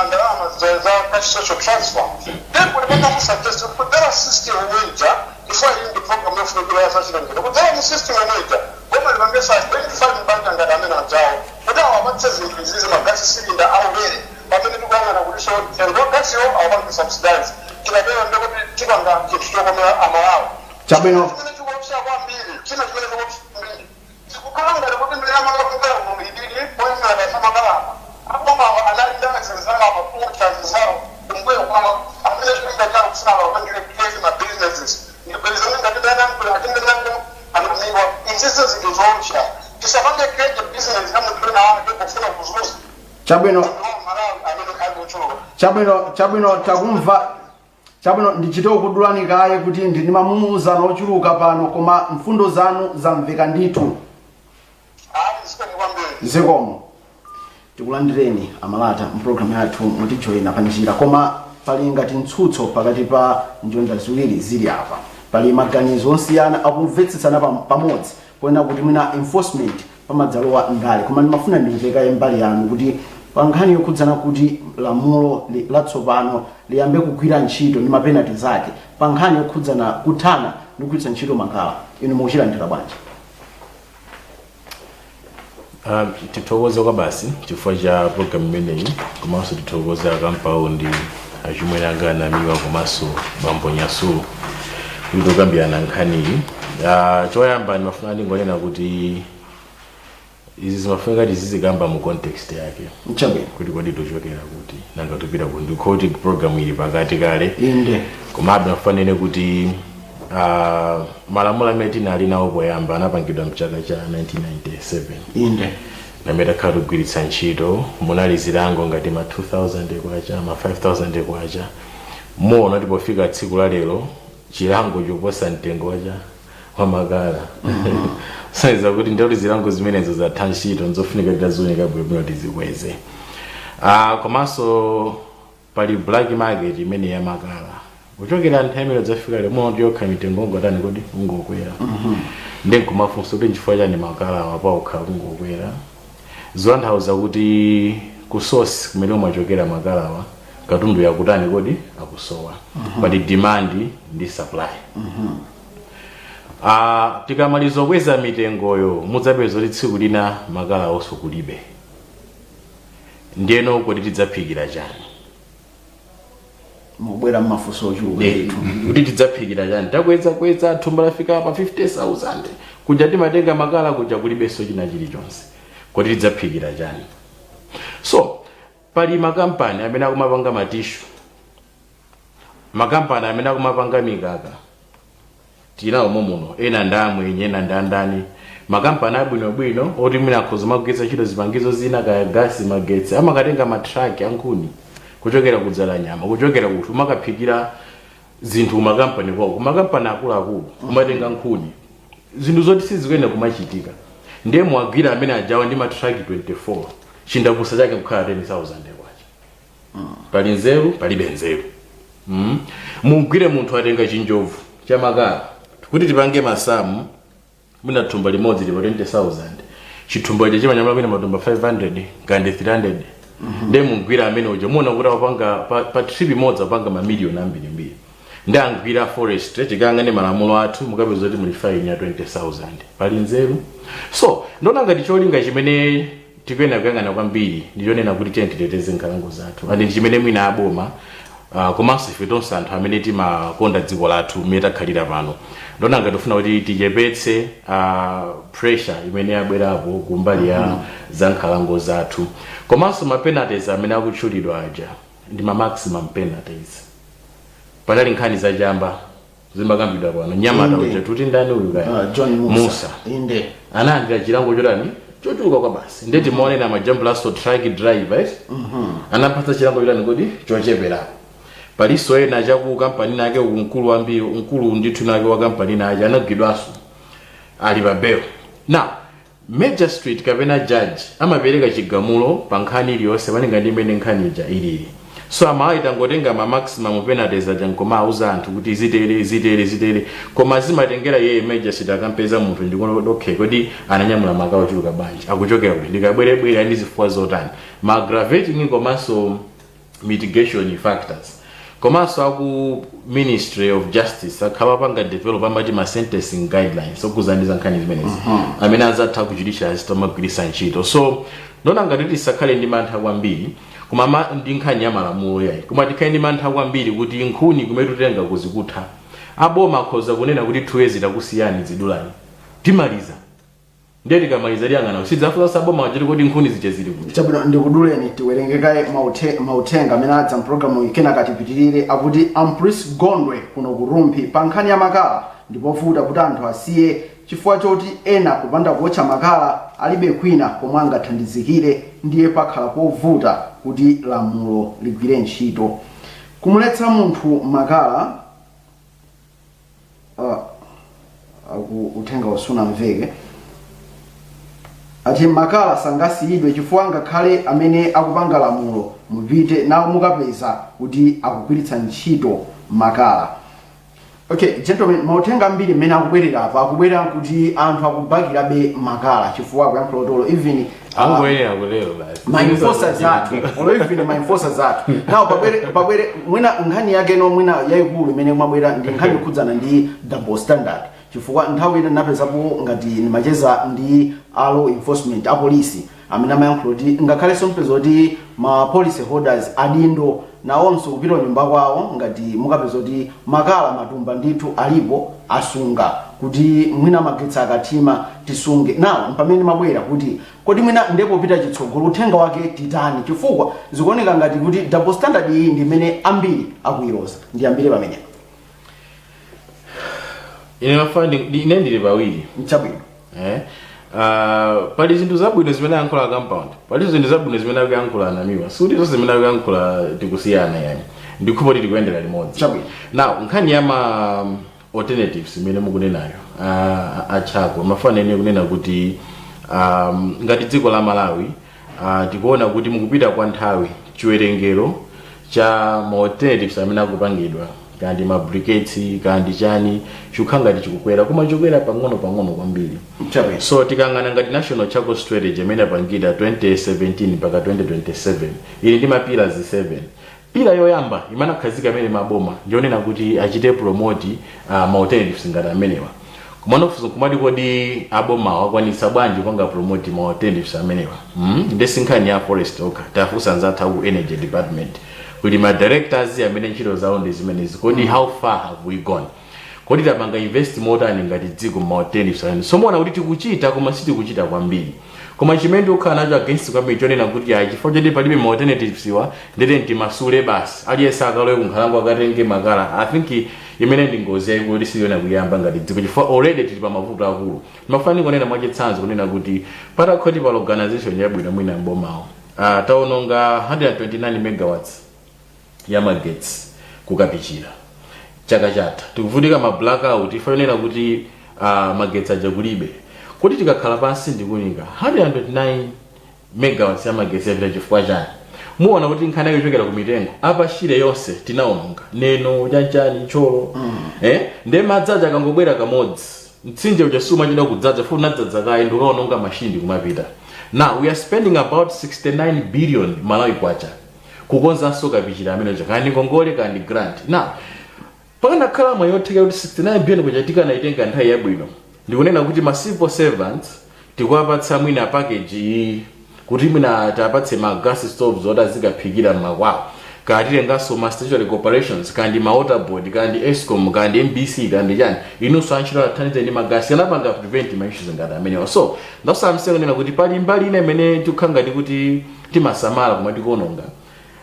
ndalama za cash social transfer. Then kuti pangapo suggest kuti kudzera system imweja, chifukwa iyi ndi program yofunikira ya zachilengedwe, kudzera mu system imweja boma lipangenso identify mabanja ngati amene ajawo kuti awapatse zinthu izizi, ma gas cylinder aulere, pamene tikuyang'ana kuti so mtengo wa gasiyo awapange subsidize. Tikatero ndikuti tipanga chinthu chokomera Amalawi. Chabwino. Chimene chikuopsa kwambiri, china chimene chikuopsa kwambiri, tikukhala ngati kuti mmene amakapungala muno ilili poyang'ana pa makalapa, aboma anali ndi azinzawo, amaputa azinzawo kumbuyo kwawo amene cholinga chawo kufuna awapangire create ma businesses. Ndigwirizane ngati ndanankula atindenango anamiwa. Izizo zinthu zoopsa. Tisapange create business ya munthu wina wake pofuna kuzunza Chabwino. Malawi amene ali ochuluka. Chabwino, takumva. Chabwino, ndichite kudulani kaye kuti ndini mamumuzano ochuluka pano, koma mfundo zanu zamveka ndithu. Ayi, zikomo kwambiri. Zikomo. Tikulandireni Amalata mpulogalamu yathu. Mutijoyina pa njira, koma pali ngati mtsutso pakati pa njonda ziwiri zili apa. Pali maganizo osiyana akumvetsetsana pamodzi poena kuti mwina enforcement pamadzalowa ndale, koma ndimafuna ndimvekaye mbali yanu kuti pa nkhani yokhudzana kuti lamulo latsopano liyambe kugwira ntchito ndi ma penalty zake pa nkhani yokhudzana kuthana ndi kugwiritsa ntchito makala, inu mukuchilandira bwanji? Tithokoze kwa basi chifukwa cha program imeneyi, komanso tithokoze akampaundi, achimwene anga anamiwa, komanso bambo Nyasulu kuti tikambirana nkhaniyi. Choyamba ndimafuna ndingonena kuti izi zimafunika tizizikamba mu context yake kuti kodi tochokera kuti, nanga tupita kuti, ndikuti program ili pakati kale. Komabe mafanene kuti malamulo amene tinali nawo poyamba anapangidwa mchaka cha 1997, namene takhala tikugwiritsa ntchito. Munali zilango ngati ma 2000 kwacha, ma 5000 kwacha. Muona kuti pofika tsiku la lero chilango choposa mtengo wacha wamakala, saiza kuti ndikuti zilango zimenezo zatha ntchito, nzofunika titaziunika bwinobwino tizikweze. Komanso pali black market imene yamakala kuchokera nthawi imene dzafika lero. Muona kuti yokha mitengo ungotani kodi, ungokwera. Ndi nkumafunsa kuti nchifukwa chani makala awa paokha kungokwera? Zotanthauza kuti ku source kumene umachokera makalawa katundu yakutani kodi, akusowa. Pali demand ndi supply. Tikamaliza kukweza mitengoyo, mudzapeza kuti tsiku lina makala onso kulibe. Ndiyeno kuti tidzaphikira chani? Mukubwera mmafunso ochuluka. Kuti tidzaphikira chani? Takweza kweza, thumba lafika pa 50,000, kuja timatenga makala kuja kulibenso china chilichonse, kuti tidzaphikira chani? So pali makampani amene akumapanga ma tissue, makampani amene akumapanga mikaka, tinawo muno, ena ndi amwenye, ena ndi andani, makampani abwinobwino oti mwina akhoza magwiritsa ntchito zipangizo zina, kaya gasi, magetsi, amakatenga matraki ankhuni kuchokera kudzala nyama, kuchokera kuti umakaphikira zinthu kumakampani kwawo, kumakampani akuluakulu kumatenga nkhuni, zinthu zoti sizikuyenera kumachitika. Ndiye muwagwira amene ajawa ndi matraki 24, chindapusa chake kukhala 10,000 kwacha. Pali nzeru? Palibe nzeru. Mugwire munthu atenga chinjovu chamakala, kuti tipange masamu, mwina thumba limodzi lipa 20,000, chithumba icho chimanyamula kwina matumba 500 kandi 300. Ndiye mugwira amene uja, muona kuti akupanga pa trip imodzi apanga mamiliyoni ambirimbiri. Ndi angwira forest chikanga ndi malamulo athu, mukapeza kuti muli fine ya 20,000. Pali nzeru? So ndona ngati cholinga chimene tikuyenera kuyang'ana kwambiri ndichonena kuti tiye titeteze nkhalango zathu, and ndi chimene mwina aboma, komanso ife tonse anthu amene timakonda dziko lathu mmene takhalira pano, ndona ngati tifuna kuti tichepetse pressure imene yabwerapo kumbali ya za nkhalango zathu. Komanso ma penalties amene akutchulidwa aja ndi ma maximum penalties. Panali nkhani zachamba zimakambidwa pano, nyamata uja tuti ndani uyu kaya? John Musa. Musa. Analandira chilango chotani, chochuluka kwa basi. Ndeti maonena amajambulaso truck driver, right? Anapatsa chilango chotani kodi, chocheperapo. Paliso ena chaku kampani nake uku, mkulu wambiri, mkulu ndithu nake wa kampani nake anagwidwanso ali pa bail. Now magistrate kapena judge amapereka chigamulo pa nkhani iliyonse malinga ndi imene nkhani ija ilili. So amayi tangotenga ma maximum penalties aja nkoma auza anthu kuti zitere, zitere, zitere, koma zimatengera iye magistrate akampeza munthu ndikuona, okay, kodi ananyamula makala ochuluka bwanji, akuchokera kuti, ndikabwerebwere ndi zifukwa zotani, ma aggravating komanso mitigation factors. Komanso aku Ministry of Justice akhala apanga develop amati ma sentencing guidelines okuzandiza nkhani zimenezi amene azatha ku judiciary amagwiritsa ntchito. So ndona ngati tisakhale ndi mantha kwambiri koma ndi nkhani ya malamulo yayi, koma tikhale ndi mantha kwambiri kuti nkhuni kumene tutenga kuzikutha. Aboma akhoza kunena kuti 2 years takusiyani, zidulani, timaliza. Ndiye tikamaliza liyang'ana sidzafunsa saboma wachiti kuti nkhuni zija zili kuti. Chabwino, ndikuduleni, tiwerengekaye mauthenga amene adza mpulogalamu iyi, kenaka tipitirire. Akuti Ampris Gondwe kuno ku Rumphi, pa nkhani ya makala ndipovuta kuti anthu asiye chifukwa choti ena kupanda kuotcha makala alibe kwina komwe angathandizikire, ndiye pakhala povuta kuti lamulo ligwire ntchito kumuletsa munthu makala. Aku uthenga usunamveke. Ati makala sangasiyidwe chifukwa ngakhale amene akupanga lamulo mupite nawo mukapeza kuti akugwiritsa ntchito makala. Okay, gentlemen, mauthenga ambiri mmene akubwerera apa akubwera kuti anthu akubakirabe makala chifukwa akuyankhula otolo even Angoyenera kutero basi. Ma enforcers athu, olo even ma enforcers athu nawo pabwere mwina nkhani yake no mwina yayikulu imene mwabwera ndi nkhani yokhudzana ndi double standard, chifukwa nthawi ina napezapo ngati ndimacheza ndi a law enforcement, apolisi amene amayankhula kuti ngakhalenso mpeza kuti ma policy holders, adindo, nawonso kupita nyumba kwawo ngati mukapeza kuti makala matumba ndithu alipo, asunga kuti mwina magetsi akathima tisunge nawo. Pamene mabwera kuti kodi mwina ndepopita chitsogolo uthenga wake titani, chifukwa zikuoneka ngati kuti double standard iyi ndi imene ambiri akuyiloza. Ndiyambire pamenepo. Ine mafana ine ndili pawiri. Nchabwino. Pali zinthu zabwino zimene ayankhula compound, pali zinthu zabwino zimene akuyankhula anamiwa. Sikuti zonse zimene akuyankhula tikusiyana, yani ndikhupa kuti tikuyendera limodzi. Now, nkhani ya ma alternatives imene mukunenayo, achako mafana ene kunena kuti ngati dziko la Malawi, tikuona kuti mukupita kwa nthawi chiwerengero cha ma alternatives amene akupangidwa, kandi ma briquettes kandi chani, chikukhala ngati chikukwera, koma chikukwera pang'ono pang'ono kwambiri. So tikang'ana ngati National Charcoal Strategy imene apangida 2017 mpaka 2027, ili ndi ma pillars 7. Pillar yoyamba imene akhazika amene maboma ndionena kuti achite promote ma alternatives ngati amenewa. Kumano kufunsa kumati, kodi abomawo akwanitsa bwanji kupanga promote ma alternatives amenewa? Ndesi nkhani ya forest okha, tafunsa anzathu aku energy department kuti ma directors amene ntchito zawo ndi zimenezi, kodi how far have we gone? Kodi tapanga invest motani ngati dziko ma alternatives amene? So muona kuti tikuchita, koma sitikuchita kwambiri. Koma chimene ndikukhala nacho against kwambiri chonena kuti ayi, chifukwa choti palibe ma alternatives wa, ndete ntimasule basi, aliyense akalowe kunkhalango akatenge makala, I think imene ndi ngozi yayikulu kuti siyona kuyamba ngati dziko, chifukwa already tili pa mavuto akulu. Mafani kunena mwachitsanzo kunena kuti patakhoti pa organization yabwino mwina mbomawo, taononga 129 megawatts ya magetsi kukapichira chaka chatha. Tikuvutika ma blackout ife yonena kuti magetsi aja kulibe. Kuti tikakhala pansi ndikunika 129 megawatts ya magetsi yapita chifukwa chani, muona kuti nkhani yake ichokera ku mitengo apa Shire yonse tinaononga, Neno, chanchani, Cholo, nde madzi aja akangobwera kamodzi, mtsinje uja sumachita kudzaza futi, unadzadza kaye ndikukaononga mashini kumapita. Now we are spending about 69 billion Malawi kwacha kukonzanso Kapichira amene uja, kandi ngongole kandi grant. Now pakanakhala mwayi yotheka kuti 69 billion kwacha tikanaitenga nthawi yabwino, ndikunena kuti ma civil servants tikuwapatsa mwina package iyi, kuti mwina tapatse ma gas stoves oti azikaphikira mmakwawo, katilenganso ma statutory corporations, kandi ma water board, kandi ESCOM, kandi MBC, kandi chani, inunso antchito athandize ndi magasi, anapanga prevent ma issues ngati amenewa. So ndasamsenga kunena kuti pali mbali ina imene tikukhala ngati kuti timasamala koma tikuononga,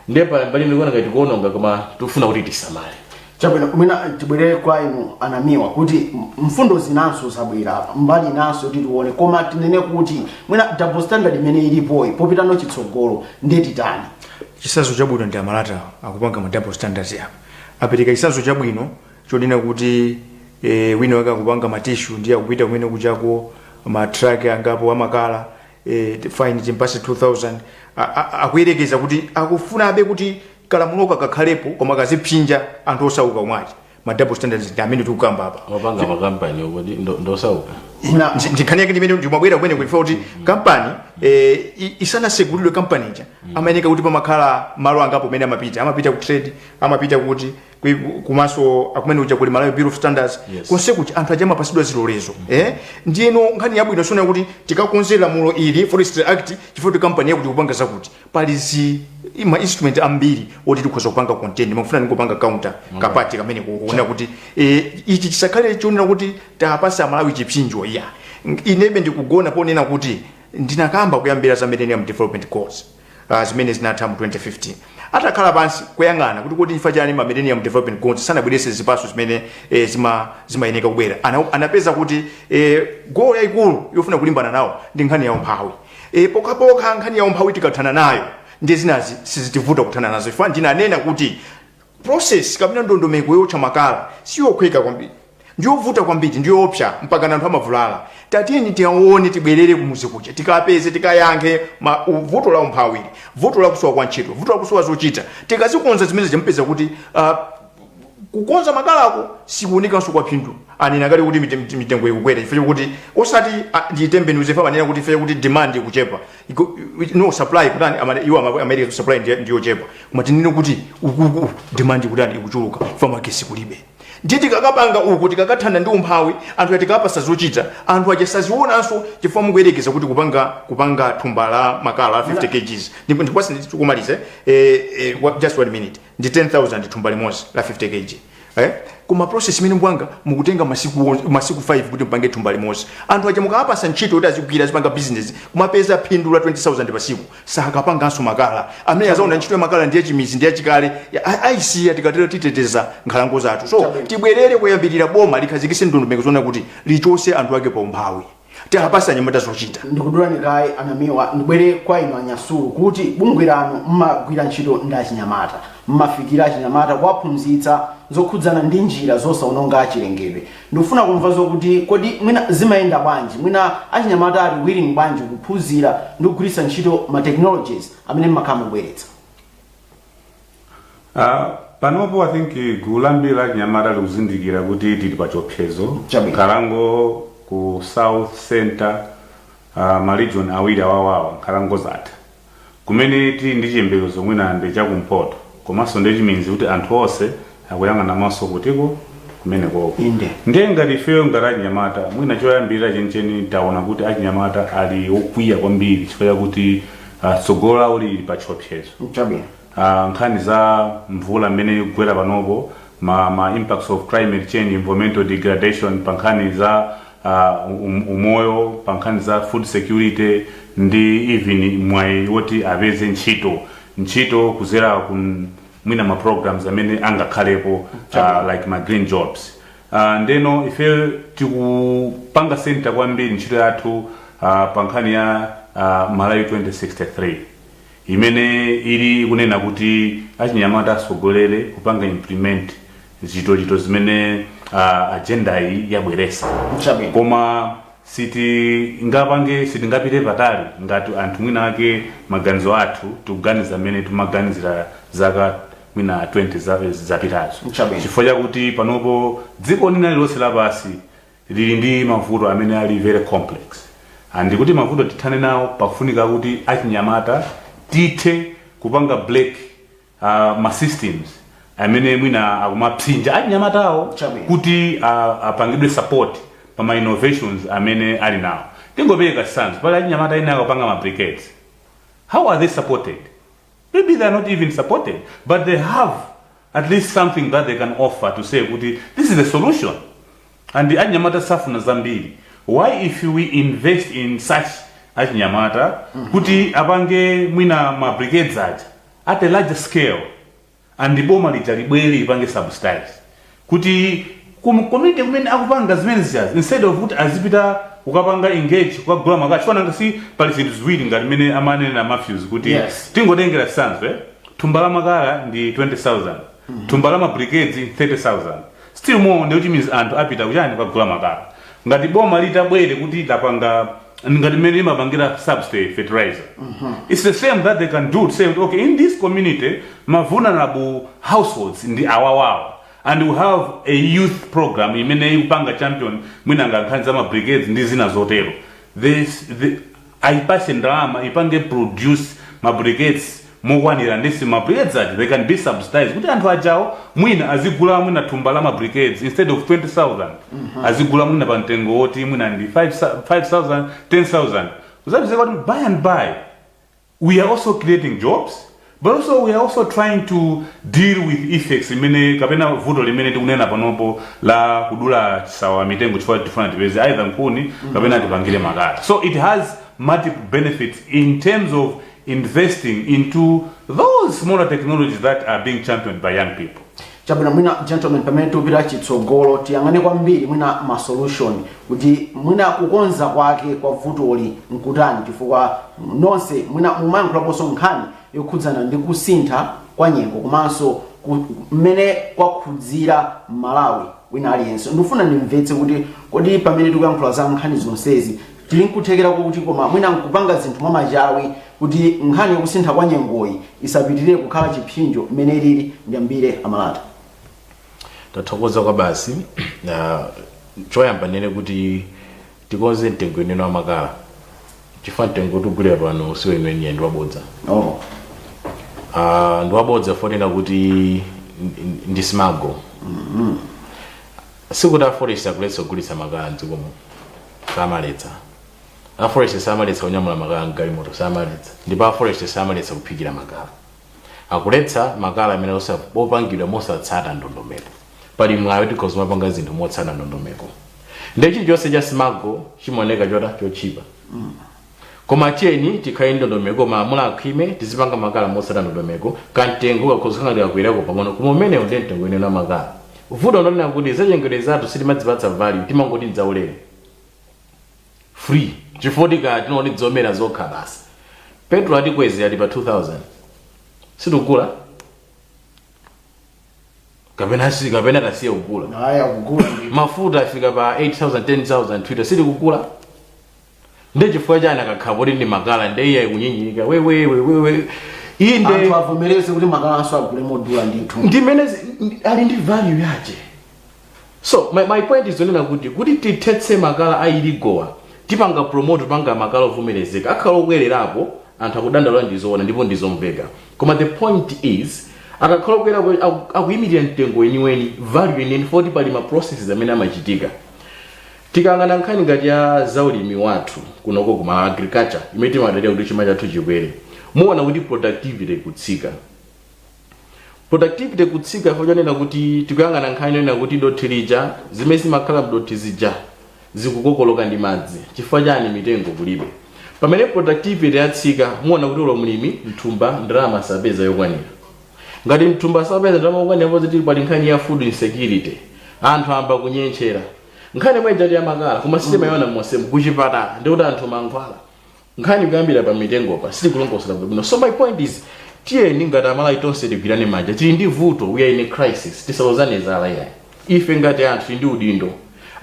ndiye pali mbali ina tikuona ngati tikuononga koma tikufuna kuti tisamale. Chabwino, mwina tibwerere kwa inu anamiwa kuti mfundo zinanso zabwera apa, mbali inanso kuti tione, koma tinene kuti mwina double standard imene ilipoyi, popitano chitsogolo ndetitani? Chitsanzo chabwino ndi amalata akupanga ma double standards apa. Apereka chitsanzo chabwino chonena kuti wina wake akupanga ma tissue, ndiye akupita kumene kuchako ma truck angapo amakala, fine timpase 2000. Akuyerekeza kuti akufunabe kuti kalamulo kakhalepo koma kazipsinja anthu osauka omwachi. Ma double standards ndi amene tikukamba apa. Wapanga makampani okuti ndosauka. Nkhani yake ndimene ndimabwera kumene kuifa kuti kampani isanasegulidwe, kampani ija amayeneka kuti pamakhala malo angapo amene amapita ku trade, amapita kuti kumaso akumene kuja kuli Malawi Bureau of Standards. Konse kuti anthu aja amapasidwa zilolezo. Ndiyeno nkhani yabwino sona kuti tikakonze lamulo ili, Forestry Act, chifukwa kuti kampani yakuti kupanga zakuti, pali zi ma instrument ambiri oti tikhoza kupanga content. Makufuna ndikupanga counter kapati kamene kuona kuti ichi chisakhale chionera kuti tapasa Malawi chipsinjo iya. Inebe ndikugona ponena kuti ndinakamba kuyambira za Millennium Development Goals, zimene zinatha mu 2015. Atakhala pansi kuyang'ana kuti kodi chifukwa chani ma Millennium Development Goals sanabweretse zipaso zimene zimayeneka kubwera, anapeza kuti goal yayikulu yofuna kulimbana nawo ndi nkhani ya umphawi. Pokhapokha nkhani ya umphawi tikathana nayo, ndi zinazi sizitivuta kuthana nazo. Chifukwa ndinanena kuti process kapena ndondomeko yotcha makala siyokhweka kwambiri, ndiyovuta kwambiri, ndiyoopsa mpaka anthu amavulala. Tatiyeni tiwaone, tibwerere kumuzi kuja, tikapeze, tikayankhe vuto la umphawiri, vuto la kusowa kwa ntchito, vuto la kusowa zochita. Tikazikonza zimene zimpeza kuti Kukonza makalako sikuonekanso kwa phindu. Anena kale kuti mitengo ikukwera chifukwa chakuti osati nditembenuze fa manena kuti ife kuti demand ikuchepa, no, supply kutani, iwo America supply ndiyochepa, koma tinene kuti ukuku demand kutani, ikuchuluka fa magesi kulibe. Ndiye tikakapanga uku, tikakathana ndi umphawi, anthu atikapasa zochita, anthu aja sazionanso, chifukwa mukuyerekeza kuti kupanga thumba la makala 50 kgs, ndipo ndikwasi ndikumalize, just one minute, ndi 10,000 thumba limodzi la 50 kg, eh? Koma process imene mupanga, mukutenga masiku 5 kuti mupange thumba limodzi. Anthu aja mukawapasa ntchito kuti azigwira, azipanga business, kumapeza phindu la 20,000 pasiku, sakapanganso makala. Amene azaona ntchito ya makala ndiye chimizi, ndiye chikale, ayisiya. Tikatero titeteza nkhalango zathu. So tibwerere kuyambirira, boma likhazikitse ndondomeko zoona kuti lichose anthu ake pa umphawi, tiapasa anyamata zochita. Ndikudulani kaye, anamiwa, ndibwere kwa inu anyasulu, kuti bungwe lanu mmagwira ntchito ndi achinyamata, mmafikira achinyamata kuwaphunzitsa zokhudzana ndi njira zosaononga chilengedwe. Ndikufuna kumva zokuti kodi mwina zimayenda bwanji, mwina achinyamata ali willing bwanji kuphunzira ndi kugwiritsa ntchito ma technologies amene mmakhala mukubweretsa? Panopo I think gulu lambiri la chinyamata likuzindikira kuti tili pa chiopsezo. Nkhalango ku south, center, ma region awiri awawawa, nkhalango zatha. Kumene tili ndi chiyembekezo mwina ndi chakumpoto, komanso ndi chiminzi kuti anthu onse akuyang'ana maso kutiko kumenekoko. Ndiye ngati ifeyo ngati achinyamata, mwina choyambirira chenicheni, taona kuti achinyamata ali okwiya kwambiri chifukwa chakuti tsogolo lawo lili pa chiopsezo. Nkhani za mvula mmene ikugwera panopo, ma impacts of climate change, environmental degradation, pa nkhani za umoyo, pa nkhani za food security, ndi even mwayi woti apeze ntchito kuzera ku mwina ma programs amene angakhalepo, like ma green jobs. Ndeno ife tikupanga center kwambiri ntchito yathu pa nkhani ya Malawi 2063, imene ili kunena kuti achinyamata asogolere kupanga implement zintchito zimene agenda iyi yabweresa. Koma sitingapange, sitingapite patali ngati anthu mwina ake maganizo athu tikuganiza mmene timaganizira zaka mwina 20 zapitazo, chifukwa chakuti panopo dziko lina lililonse lapasi lili ndi mavuto amene ali very complex, and kuti mavuto tithane nawo pafunika kuti achinyamata tithe kupanga break ma systems amene mwina akumapsinja achinyamatawo kuti apangidwe support pa ma innovations amene ali nawo. Tingopereka chitsanzo, pali achinyamata ena akupanga ma briquettes. How are they supported? Maybe they are not even supported, but they have at least something that they can offer to say kuti this is the solution. And achinyamata safuna zambiri. Why, if we invest in such achinyamata kuti apange mwina ma briquettes aja at a larger scale, and boma lija libwere ipange subsidize kuti community kumene akupanga zimene zijazi, instead of kuti azipita kukapanga engage kukagula makala, chifukwa nanga si pali zinthu ziwiri ngati mmene amanena Matthews kuti tingotengera chitsanzo, thumba la makala ndi 20,000, thumba la ma briquettes 30,000, still more, ndikuti means anthu apita kuchani, kukagula makala. Ngati boma litabwere kuti lapanga ngati mmene limapangira subsidy fertilizer, it's the same that they can do to say, okay, in this community ma vulnerable households ndi awawawa, and we have a youth program imene ikupanga champion mwina nga nkhani za ma briquettes ndi zina zotero. Ayipase ndalama ipange produce ma briquettes mokwanira, ndisi ma briquettes aja they can be subsidized kuti anthu ajawo mwina azigula mwina thumba la ma briquettes instead of 20,000, azigula mwina pa mtengo woti mwina ndi 5,000, 10,000. Uzapezeka kuti by and by we are also creating jobs, but also we are also trying to deal with effects imene kapena vuto limene tikunena panopo la kudula chisawa mitengo chifukwa tifuna tipeze either nkhuni kapena tipangire makala. So it has multiple benefits in terms of investing into those smaller technologies that are being championed by young people. Chabwino. Mwina gentlemen, pamene tikupita chitsogolo, tiyang'ane kwambiri mwina ma solution, kuti mwina kukonza kwake kwa vutoli nkutani, chifukwa nonse mwina mumayankhulaponso nkhani yokhudzana ndi kusintha kwa nyengo komanso mmene kwakhudzira Malawi wina aliyense. Ndikufuna ndimvetse kuti kodi pamene tikuyankhula za nkhani zonsezi, tili nkuthekera kuti koma mwina nkupanga zinthu mwamachawi kuti nkhani yakusintha kwa nyengoyi isapitirire kukhala chipsinjo mmene ilili? Ndiyambire amalata. Tathokoza kwa basi. Choyamba nene kuti tikonze mtengo inene wa makala, chifukwa mtengo tigulira pano si weniweni, ndi wabodza. Ndi wabodza fonena kuti ndi smuggle. Sikuti a forest akuletsa kugulitsa makala mdzikomo, samaletsa. A forest samaletsa kunyamula makala mgalimoto, samaletsa. Ndipo a forest samaletsa kuphikira makala. Akuletsa makala amene opangidwa mosatsata ndondomeko. Pali mwayi kuti tikhoza mapanga zinthu motsata ndondomeko. Ndi chilichonse cha smuggle chimaoneka chota chotchipa, koma cheni tikhale ndondomeko, malamulo akhwime, tizipanga makala motsata ndondomeko. Kamtengo kakhoza kangati kakwirako pang'ono, koma umenewo ndiye mtengo inene wa makala. Vuto ndonena kuti zachengedwe zathu sitimadzipatsa value, timangoti nzaulere, free, chifukwa tikati tinaoti zomera zokha basi. Petrol atikwezera, ali pa 2000, sitikugula kapena si kapena tasiye kugula? Aya, kugula ndi. Mafuta afika pa 8000, 10,000 twitter, sitikugula. Ndi chifukwa chani akakhala poti ndi makala ndi iye kunyinyirika wewewe wewe inde? Anthu avomereze kuti makalanso agule modula ndithu. Ndimene ali ndi value yache. So my point is onena kuti tithetse makala a illegal, tipanga promote panga makala ovomerezeka, akhala okwererapo. Anthu akudandaula, ndizoona ndipo ndizomveka, koma the point is akakhala okwerapo akuyimirira mtengo weniweni, value yeniyeni, foti pali ma processes amene amachitika. Tikangana nkhani ngati ya zaulimi wathu kunoko kuma agriculture imene timadalira kuti chuma chathu chikwere, muona kuti productivity ikutsika. Productivity kutsika chifukwa chonena kuti tikuyang'ana nkhani yonena kuti dothi lija, zimene zimakhala mdothi zija zikukokoloka ndi madzi. Chifukwa chani? Mitengo kulibe. Pamene productivity yatsika, muona kuti ulo mlimi mthumba ndalama sapeza yokwanira. Ngati mthumba sapeza ndalama yokwanira, positive, pali nkhani ya food insecurity, anthu amba kunyentchera. Nkhani imwe ijati ya makala, koma sitimayiona monsemu. Kuchipatala ndikuti anthu mankhwala, nkhani kuyambira pa mitengopa sitikulongosola bwino. So my point is, tiyeni ngati Amalawi tonse tigwirane manja. Tili ndi vuto, we are in a crisis, tisalozane zala yayi. Ife ngati anthu tili ndi udindo,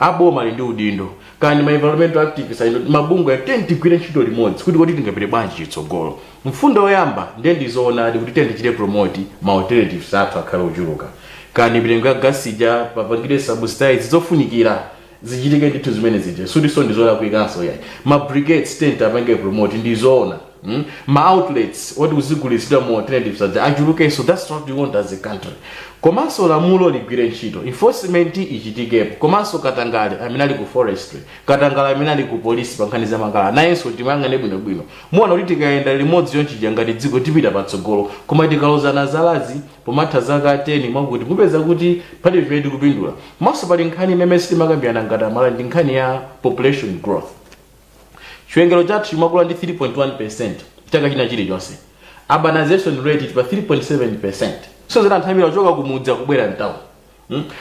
aboma ali ndi udindo, kandi ma environmental activists ali ndi mabungwe, tiyeni tigwire ntchito limodzi kuti kodi tingapite bwanji chitsogolo. Mfundo yoyamba ndiye ndizoonadi kuti tiyeni tichite promote ma alternatives athu akhale ochuluka, kandi mitengo ya gasija papangire subsidize, zofunikira zichitike ndithu zimene zija, sutiso ndizolakwikanso yayi. Ma briquettes tiyeni apange promote, ndizoona. Ma outlets oti kuzigulitsidwa mu alternatives aja achulukenso. That's what we want as a country. Komanso lamulo ligwire ntchito, enforcement ichitikepo. Komanso katangale amene ali ku forestry, katangale amene ali ku police pa nkhani za makala nayenso timayang'ane bwinobwino. Muona kuti tikayenda limodzi yonchija ngati dziko tipita patsogolo, koma tikalozana zalazi pomatha zaka 10 mwakuti mupeza kuti pali pamene tikupindula. Komanso pali nkhani imene sitimakambirana ngati Amalawi, ndi nkhani ya population growth. Chiwerengero chathu chimakula ndi 3.1 chaka china chilichonse. Urbanization rate ili pa 3.7, so zina anthu ambiri achoka kumudzi akubwera mtown.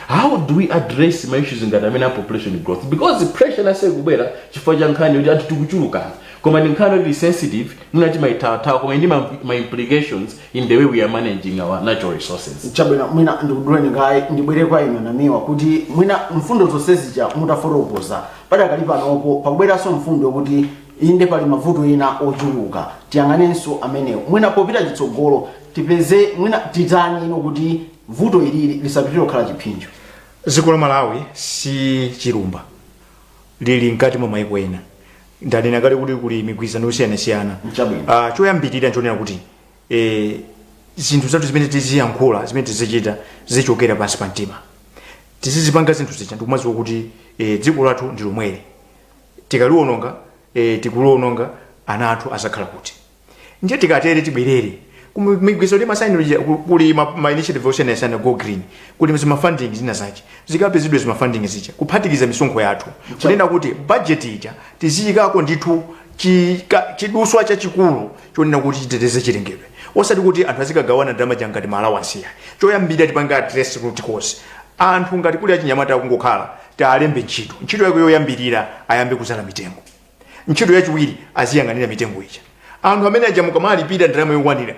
How do we address ma issues ngati amene a population growth? Because pressure nase kubwera chifukwa cha nkhani yoti anthu tikuchulukana, koma ndi nkhani yoti sensitive, mwina timayithawathawa, koma ndi ma implications in the way we are managing our natural resources. Chabwino, mwina ndikuduleni kaye, ndibwere kwa inu Namiwa, kuti mwina mfundo zonse zija mutafotokoza padakali panopo, pakubweranso mfundo yokuti inde pali mavuto ena ochuluka, tiyang'anenso amenewo. Mwina popita chitsogolo tipeze mwina titani ino kuti vuto ilili lisapitire kukhala chipsinjo? Dziko la Malawi si chilumba, lili mkati mwa maiko ena. Ndanena kale kuti kuli migwirizano yosiyanasiyana. Chabwino. Choyambirira nchonena kuti zinthu zathu zimene tiziyankhula, zimene tizichita, zichokera pansi pa mtima. Tizizipanga zinthu zija ndikumadziwa kuti dziko lathu ndi lomweli, tikaliwononga, tikuliwononga, ana athu azakhala kuti? Ndiye tikatere tibwerere migwirizano timasainira, kuli ma initiative osiyanasiyana, Go Green, kuli zima funding zina zache, zikapezedwe zima funding zija, kuphatikiza misonkho yathu, kunena kuti budget ija tiziyikako ndithu chiduswa chachikulu chonena kuti chiteteze chilengedwe, osati kuti anthu azikagawana ndalama ngati ma allowance ya. Choyambirira tipange address root cause. Anthu ngati kuli achinyamata akungokhala, tialembe ntchito. Ntchito yake yoyambirira ayambe kuzala mitengo. Ntchito yachiwiri aziyang'anira mitengo ija. Anthu amene aja mukamalipira ndalama yokwanira,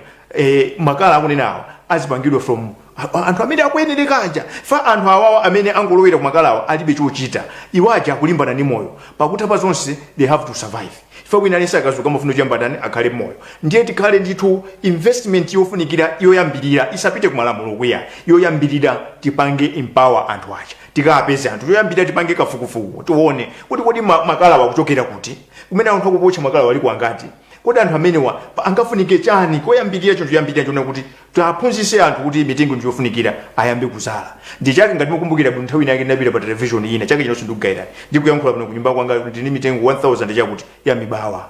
makala akunena awa azipangidwa from anthu amene akuyenereka aja. Fa anthu awawa amene angolowera kumakala awa alibe chochita, iwo aja akulimbana ndi moyo. Pakutha pa zonse they have to survive. Ife wina aliyense akazuka amafuna kuyamba tani? Akhale moyo. Ndiye tikhale ndithu investment yofunikira yoyambirira isapite kumalamulo kuya. Yoyambirira tipange empower anthu aja, tikapeze anthu. Yoyambirira tipange kafukufuku, tione kuti kodi makala wakuchokera kuti, kumene anthu akupotcha makala wali kwangati, kodi anthu amenewa angafunike chani? Koyambirira, chinthu choyambirira chona kuti tiaphunzitse anthu kuti mitengo ndiyofunikira, ayambe kuzala. Ndi chake, ngati mukumbukira bwino, nthawi inake ndinapita pa television ina chake chinonso ndikugayirani, ndikuyankhula pano kunyumba kwanga kuti ndini mitengo 1000 chakuti ya mibawa.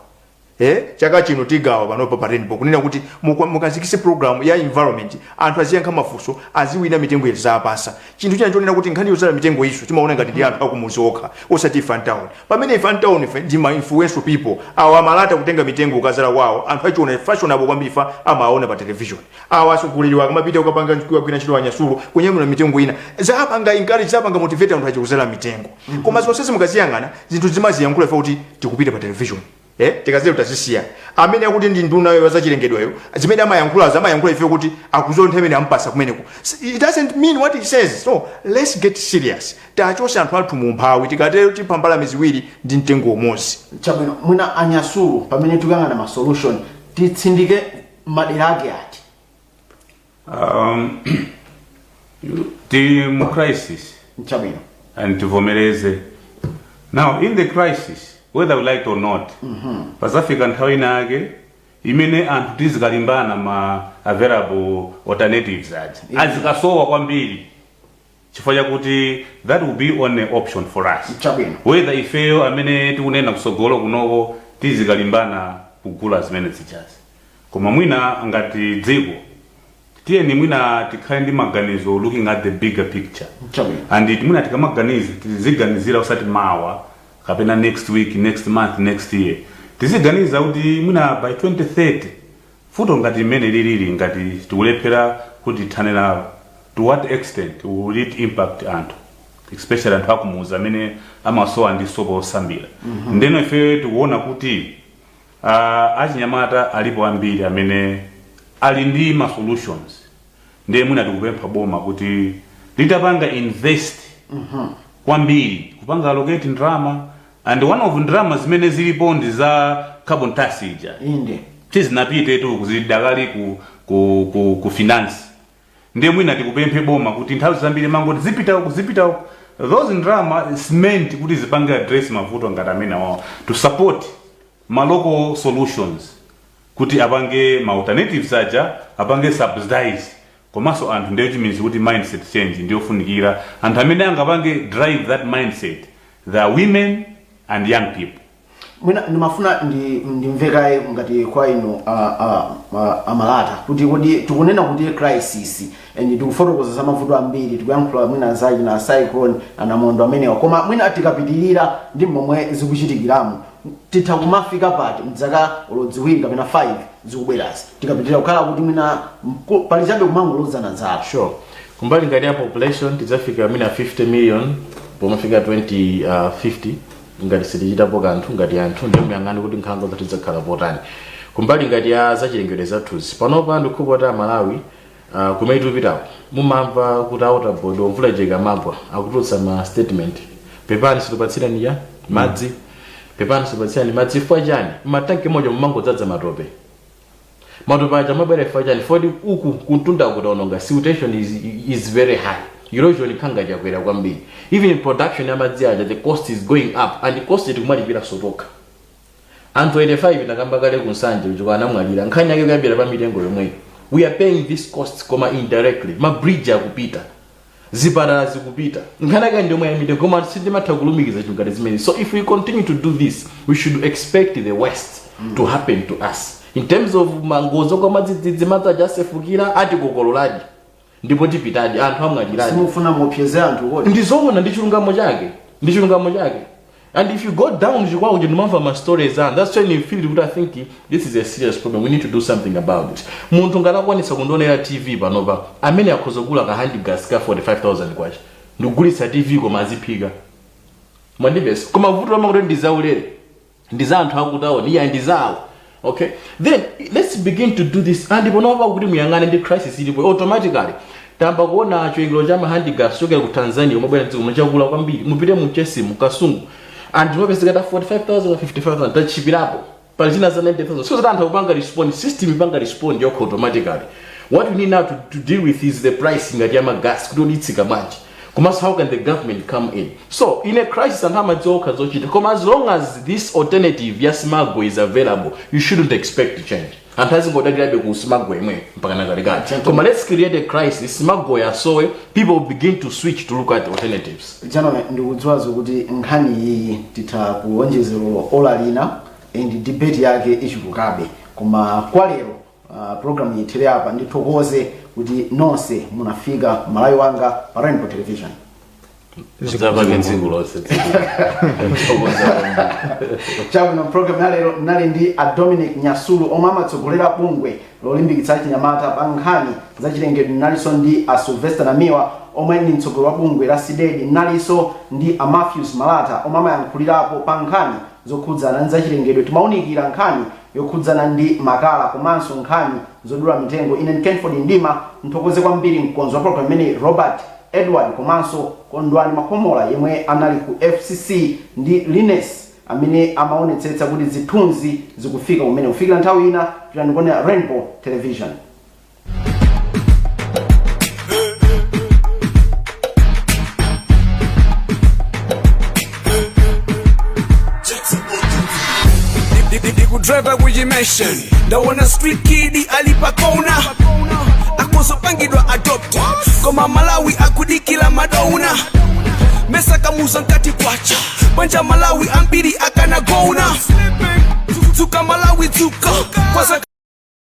Chaka chino tigawa panopa pa Rainbow kunena kuti mukazikise program ya environment, anthu aziyankha mafunso, aziwina mitengo zapasa. Chinthu china chonena kuti nkhani yozala mitengo isu timaona ngati ndi anthu akumuzi okha, osati ife town, pamene ife town ife ndi ma influential people. Awa amalata kutenga mitengo ukazala kwawo, anthu achiona fashionable kwambiri, fa amaona pa television. Awa atsogoleri akamapita ukapanga kugwira ntchito anyasulu kunyamula mitengo ina, zapanga encourage, zapanga motivate anthu achikuzala mitengo. Koma zonse mukaziyang'ana, zinthu zimaziyankhula ife kuti tikupita pa television, tikazero tazisiya. Amene akuti ndi nduna yo zachilengedweyo, zimene amayankhula, amayankhula ife kuti akuzontha imene ampasa kumeneko. It doesn't mean what he says. So let's get serious, tachose anthu athu mu umphawi. Tikatero tipha mbalame ziwiri ndi mtengo umodzi. Chabwino, mwina anyasulu, pamene tikuyang'ana ma solution, titsindike madera ake ati? Tili mu crisis. And tivomereze, now in the crisis, whether we like it or not, pazafika nthawi inake imene anthu tizikalimbana ma available alternatives aja azikasowa kwambiri, chifukwa chakuti that will be only option for us. Whether ifeyo amene tikunena kusogolo kunoko tizikalimbana kugula zimene zichazi. Koma mwina ngati dziko, tiyeni mwina tikhale ndi maganizo looking at the bigger picture. And mwina tikamaganiza, tiziganizira usati mawa kapena next week, next month, next year. Tiziganiza kuti mwina by 2030, futo ngati imene lilili, ngati tikulephera kuti tithane nalo, to what extent will it impact anthu, especially anthu akumuzi amene amasowa ndi sopo osambira? Ndeno ife tikuona kuti achinyamata alipo ambiri amene ali ndi ma solutions. Ndiye mwina tikupempha boma kuti litapanga invest kwambiri, kupanga allocate ndalama, and one of ndalama zimene zilipo ndi za carbon tax ija. Tizinapite tu kuzidakali ku finance. Ndiye mwina tikupemphe boma kuti nthawi zambiri mangoti zipita uku, zipita uku, those ndalama is meant kuti zipange address mavuto ngati amene awawo, to support ma local solutions, kuti apange ma alternatives aja, apange subsidize. Komanso anthu, ndiyo chimizi kuti mindset change ndiyofunikira. Anthu amene angapange drive that mindset, they are women and young people. Mwina ndimafuna ndimvekaye ngati kwa inu amalata kuti kodi tikunena kuti crisis and tikufotokoza za mavuto ambiri, tikuyankhula mwina zachi na cyclone, anamondo amenewa, koma mwina tikapitirira ndi momwe zikuchitikiramo, titha kumafika pati mdzaka 2 kapena 5 zikubwerazi, tikapitirira kukhala kuti mwina pali chabe kumangolozana zala? Sure, kumbali ngati ya population, tidzafika mwina 50 million pomafika 2050 ngati sitichitapo kanthu ngati anthu. Ndiye muyang'ane kuti nkhalango zathu zidzakhala potani. Kumbali ngati ya zachilengedwe zathuzi, panopa ndikukhulupirira kuti Amalawi, kumene tikupitako, mumamva kuti a Water Board, mvula ikamagwa, akutulutsa ma statement: "Pepani, situpatsirani ya madzi, pepani, situpatsirani madzi." Chifukwa chani? Matanki moja mumangodzadza matope. Matope aja amabwera chifukwa chani? Foti uku kuntunda kutaononga, siltation is very high, erosion khanga chakwera kwambiri. Even production ya madzi aja, the cost is going up, and the cost tikumalipira sotoka. Anthu 85 takamba kale kunsanje kuchokera anamwalira, nkhani yake kuyambira pa mitengo yomweyo. We are paying this cost, koma indirectly. Ma bridge akupita, zipatala zikupita, nkhani yake ndiyomwe ya mitengo, koma sitimatha kulumikiza chinthu ngati zimene. So if we continue to do this, we should expect the worst to happen to us in terms of mangozo kwa madzidzidzi. Madzi aja asefukira, atikokololadi, ndipo tipitadi, anthu amwaliradi. Simufuna muopseze anthu kodi? Ndizoona, ndi chilungamo chake, ndi chilungamo chake. And if you go down chikwawo, ndimamva ma stories and that's when you feel kuti I think this is a serious problem, we need to do something about it. Munthu ngati akwanitsa kundionera TV panopa, amene akhoza kugula ka hand gas ka 45,000 kwacha ndikugulitsa TV, koma aziphika, mwandipesa? Koma vuto lama kuti ndizaulere, ndiza anthu akutaoni, iya, ndizawo. Okay, then let's begin to do this. And panopa kuti muyang'ane ndi crisis ilipo, automatically tamba kuona chiwerengero cha ma hand gas chokera ku Tanzania umabwera dziko muno chakula kwambiri. Mupite mu Chesimu, Kasungu, And mapezeka ta 45,000 or 55,000, tachipirapo pali zina za 90,000. So that anthu akupanga respond, system ipanga respond yokha automatically. What we need now to deal with is the pricing ngati ya magas, kuti uditsika bwanji, komanso how can the government come in? So in a crisis anthu amadziwa okha zochita, koma as long as this alternative ya smuggle is available, you shouldn't expect to change. Anthu azingodalirabe ku smuggle imwe mpaka nakalekale. Koma let's create a crisis, smuggle yasowe, people will begin to switch to look at alternatives. Gentlemen, ndikudziwa zokuti nkhani iyi titha kuwonjezera ola lina and debate yake ichulukabe, koma kwa lero program ithere apa. Ndithokoze kuti nonse munafika Malawi Wanga pa Rainbow Television. Zapake tsiku lonse. Chabwino, program ya lero nali ndi a Dominic Nyasulu omwe amatsogolera bungwe lolimbikitsa chinyamata pa nkhani zachilengedwe, nalinso ndi a Sylvester Namiwa omwe ndi mtsogoleri wa bungwe la CDEDI, nalinso ndi a Matthews Malata omwe amayankhulirapo pa nkhani zokhudzana ndi zachilengedwe. Timawunikira nkhani yokhudzana ndi makala komanso nkhani zodula mitengo. Ine ndi Kenford Ndima. Nthokoze kwambiri mkonzi wa program imeneyi Robert Edward, komanso Kondwani Makomola yemwe anali ku FCC, ndi Lines amene amaonetsetsa kuti zithunzi zikufika kumene. Kufikira nthawi ina, tilandikuonera Rainbow Television. Ndikudriva kuchimeshen, ndaona street kid ali pakona, akozopangidwa adopt, koma Malawi akudikila madona. Mesa kamuza nkati kwacha banja, Malawi ambiri akanagona. Dzuka Malawi, dzuka kwaza.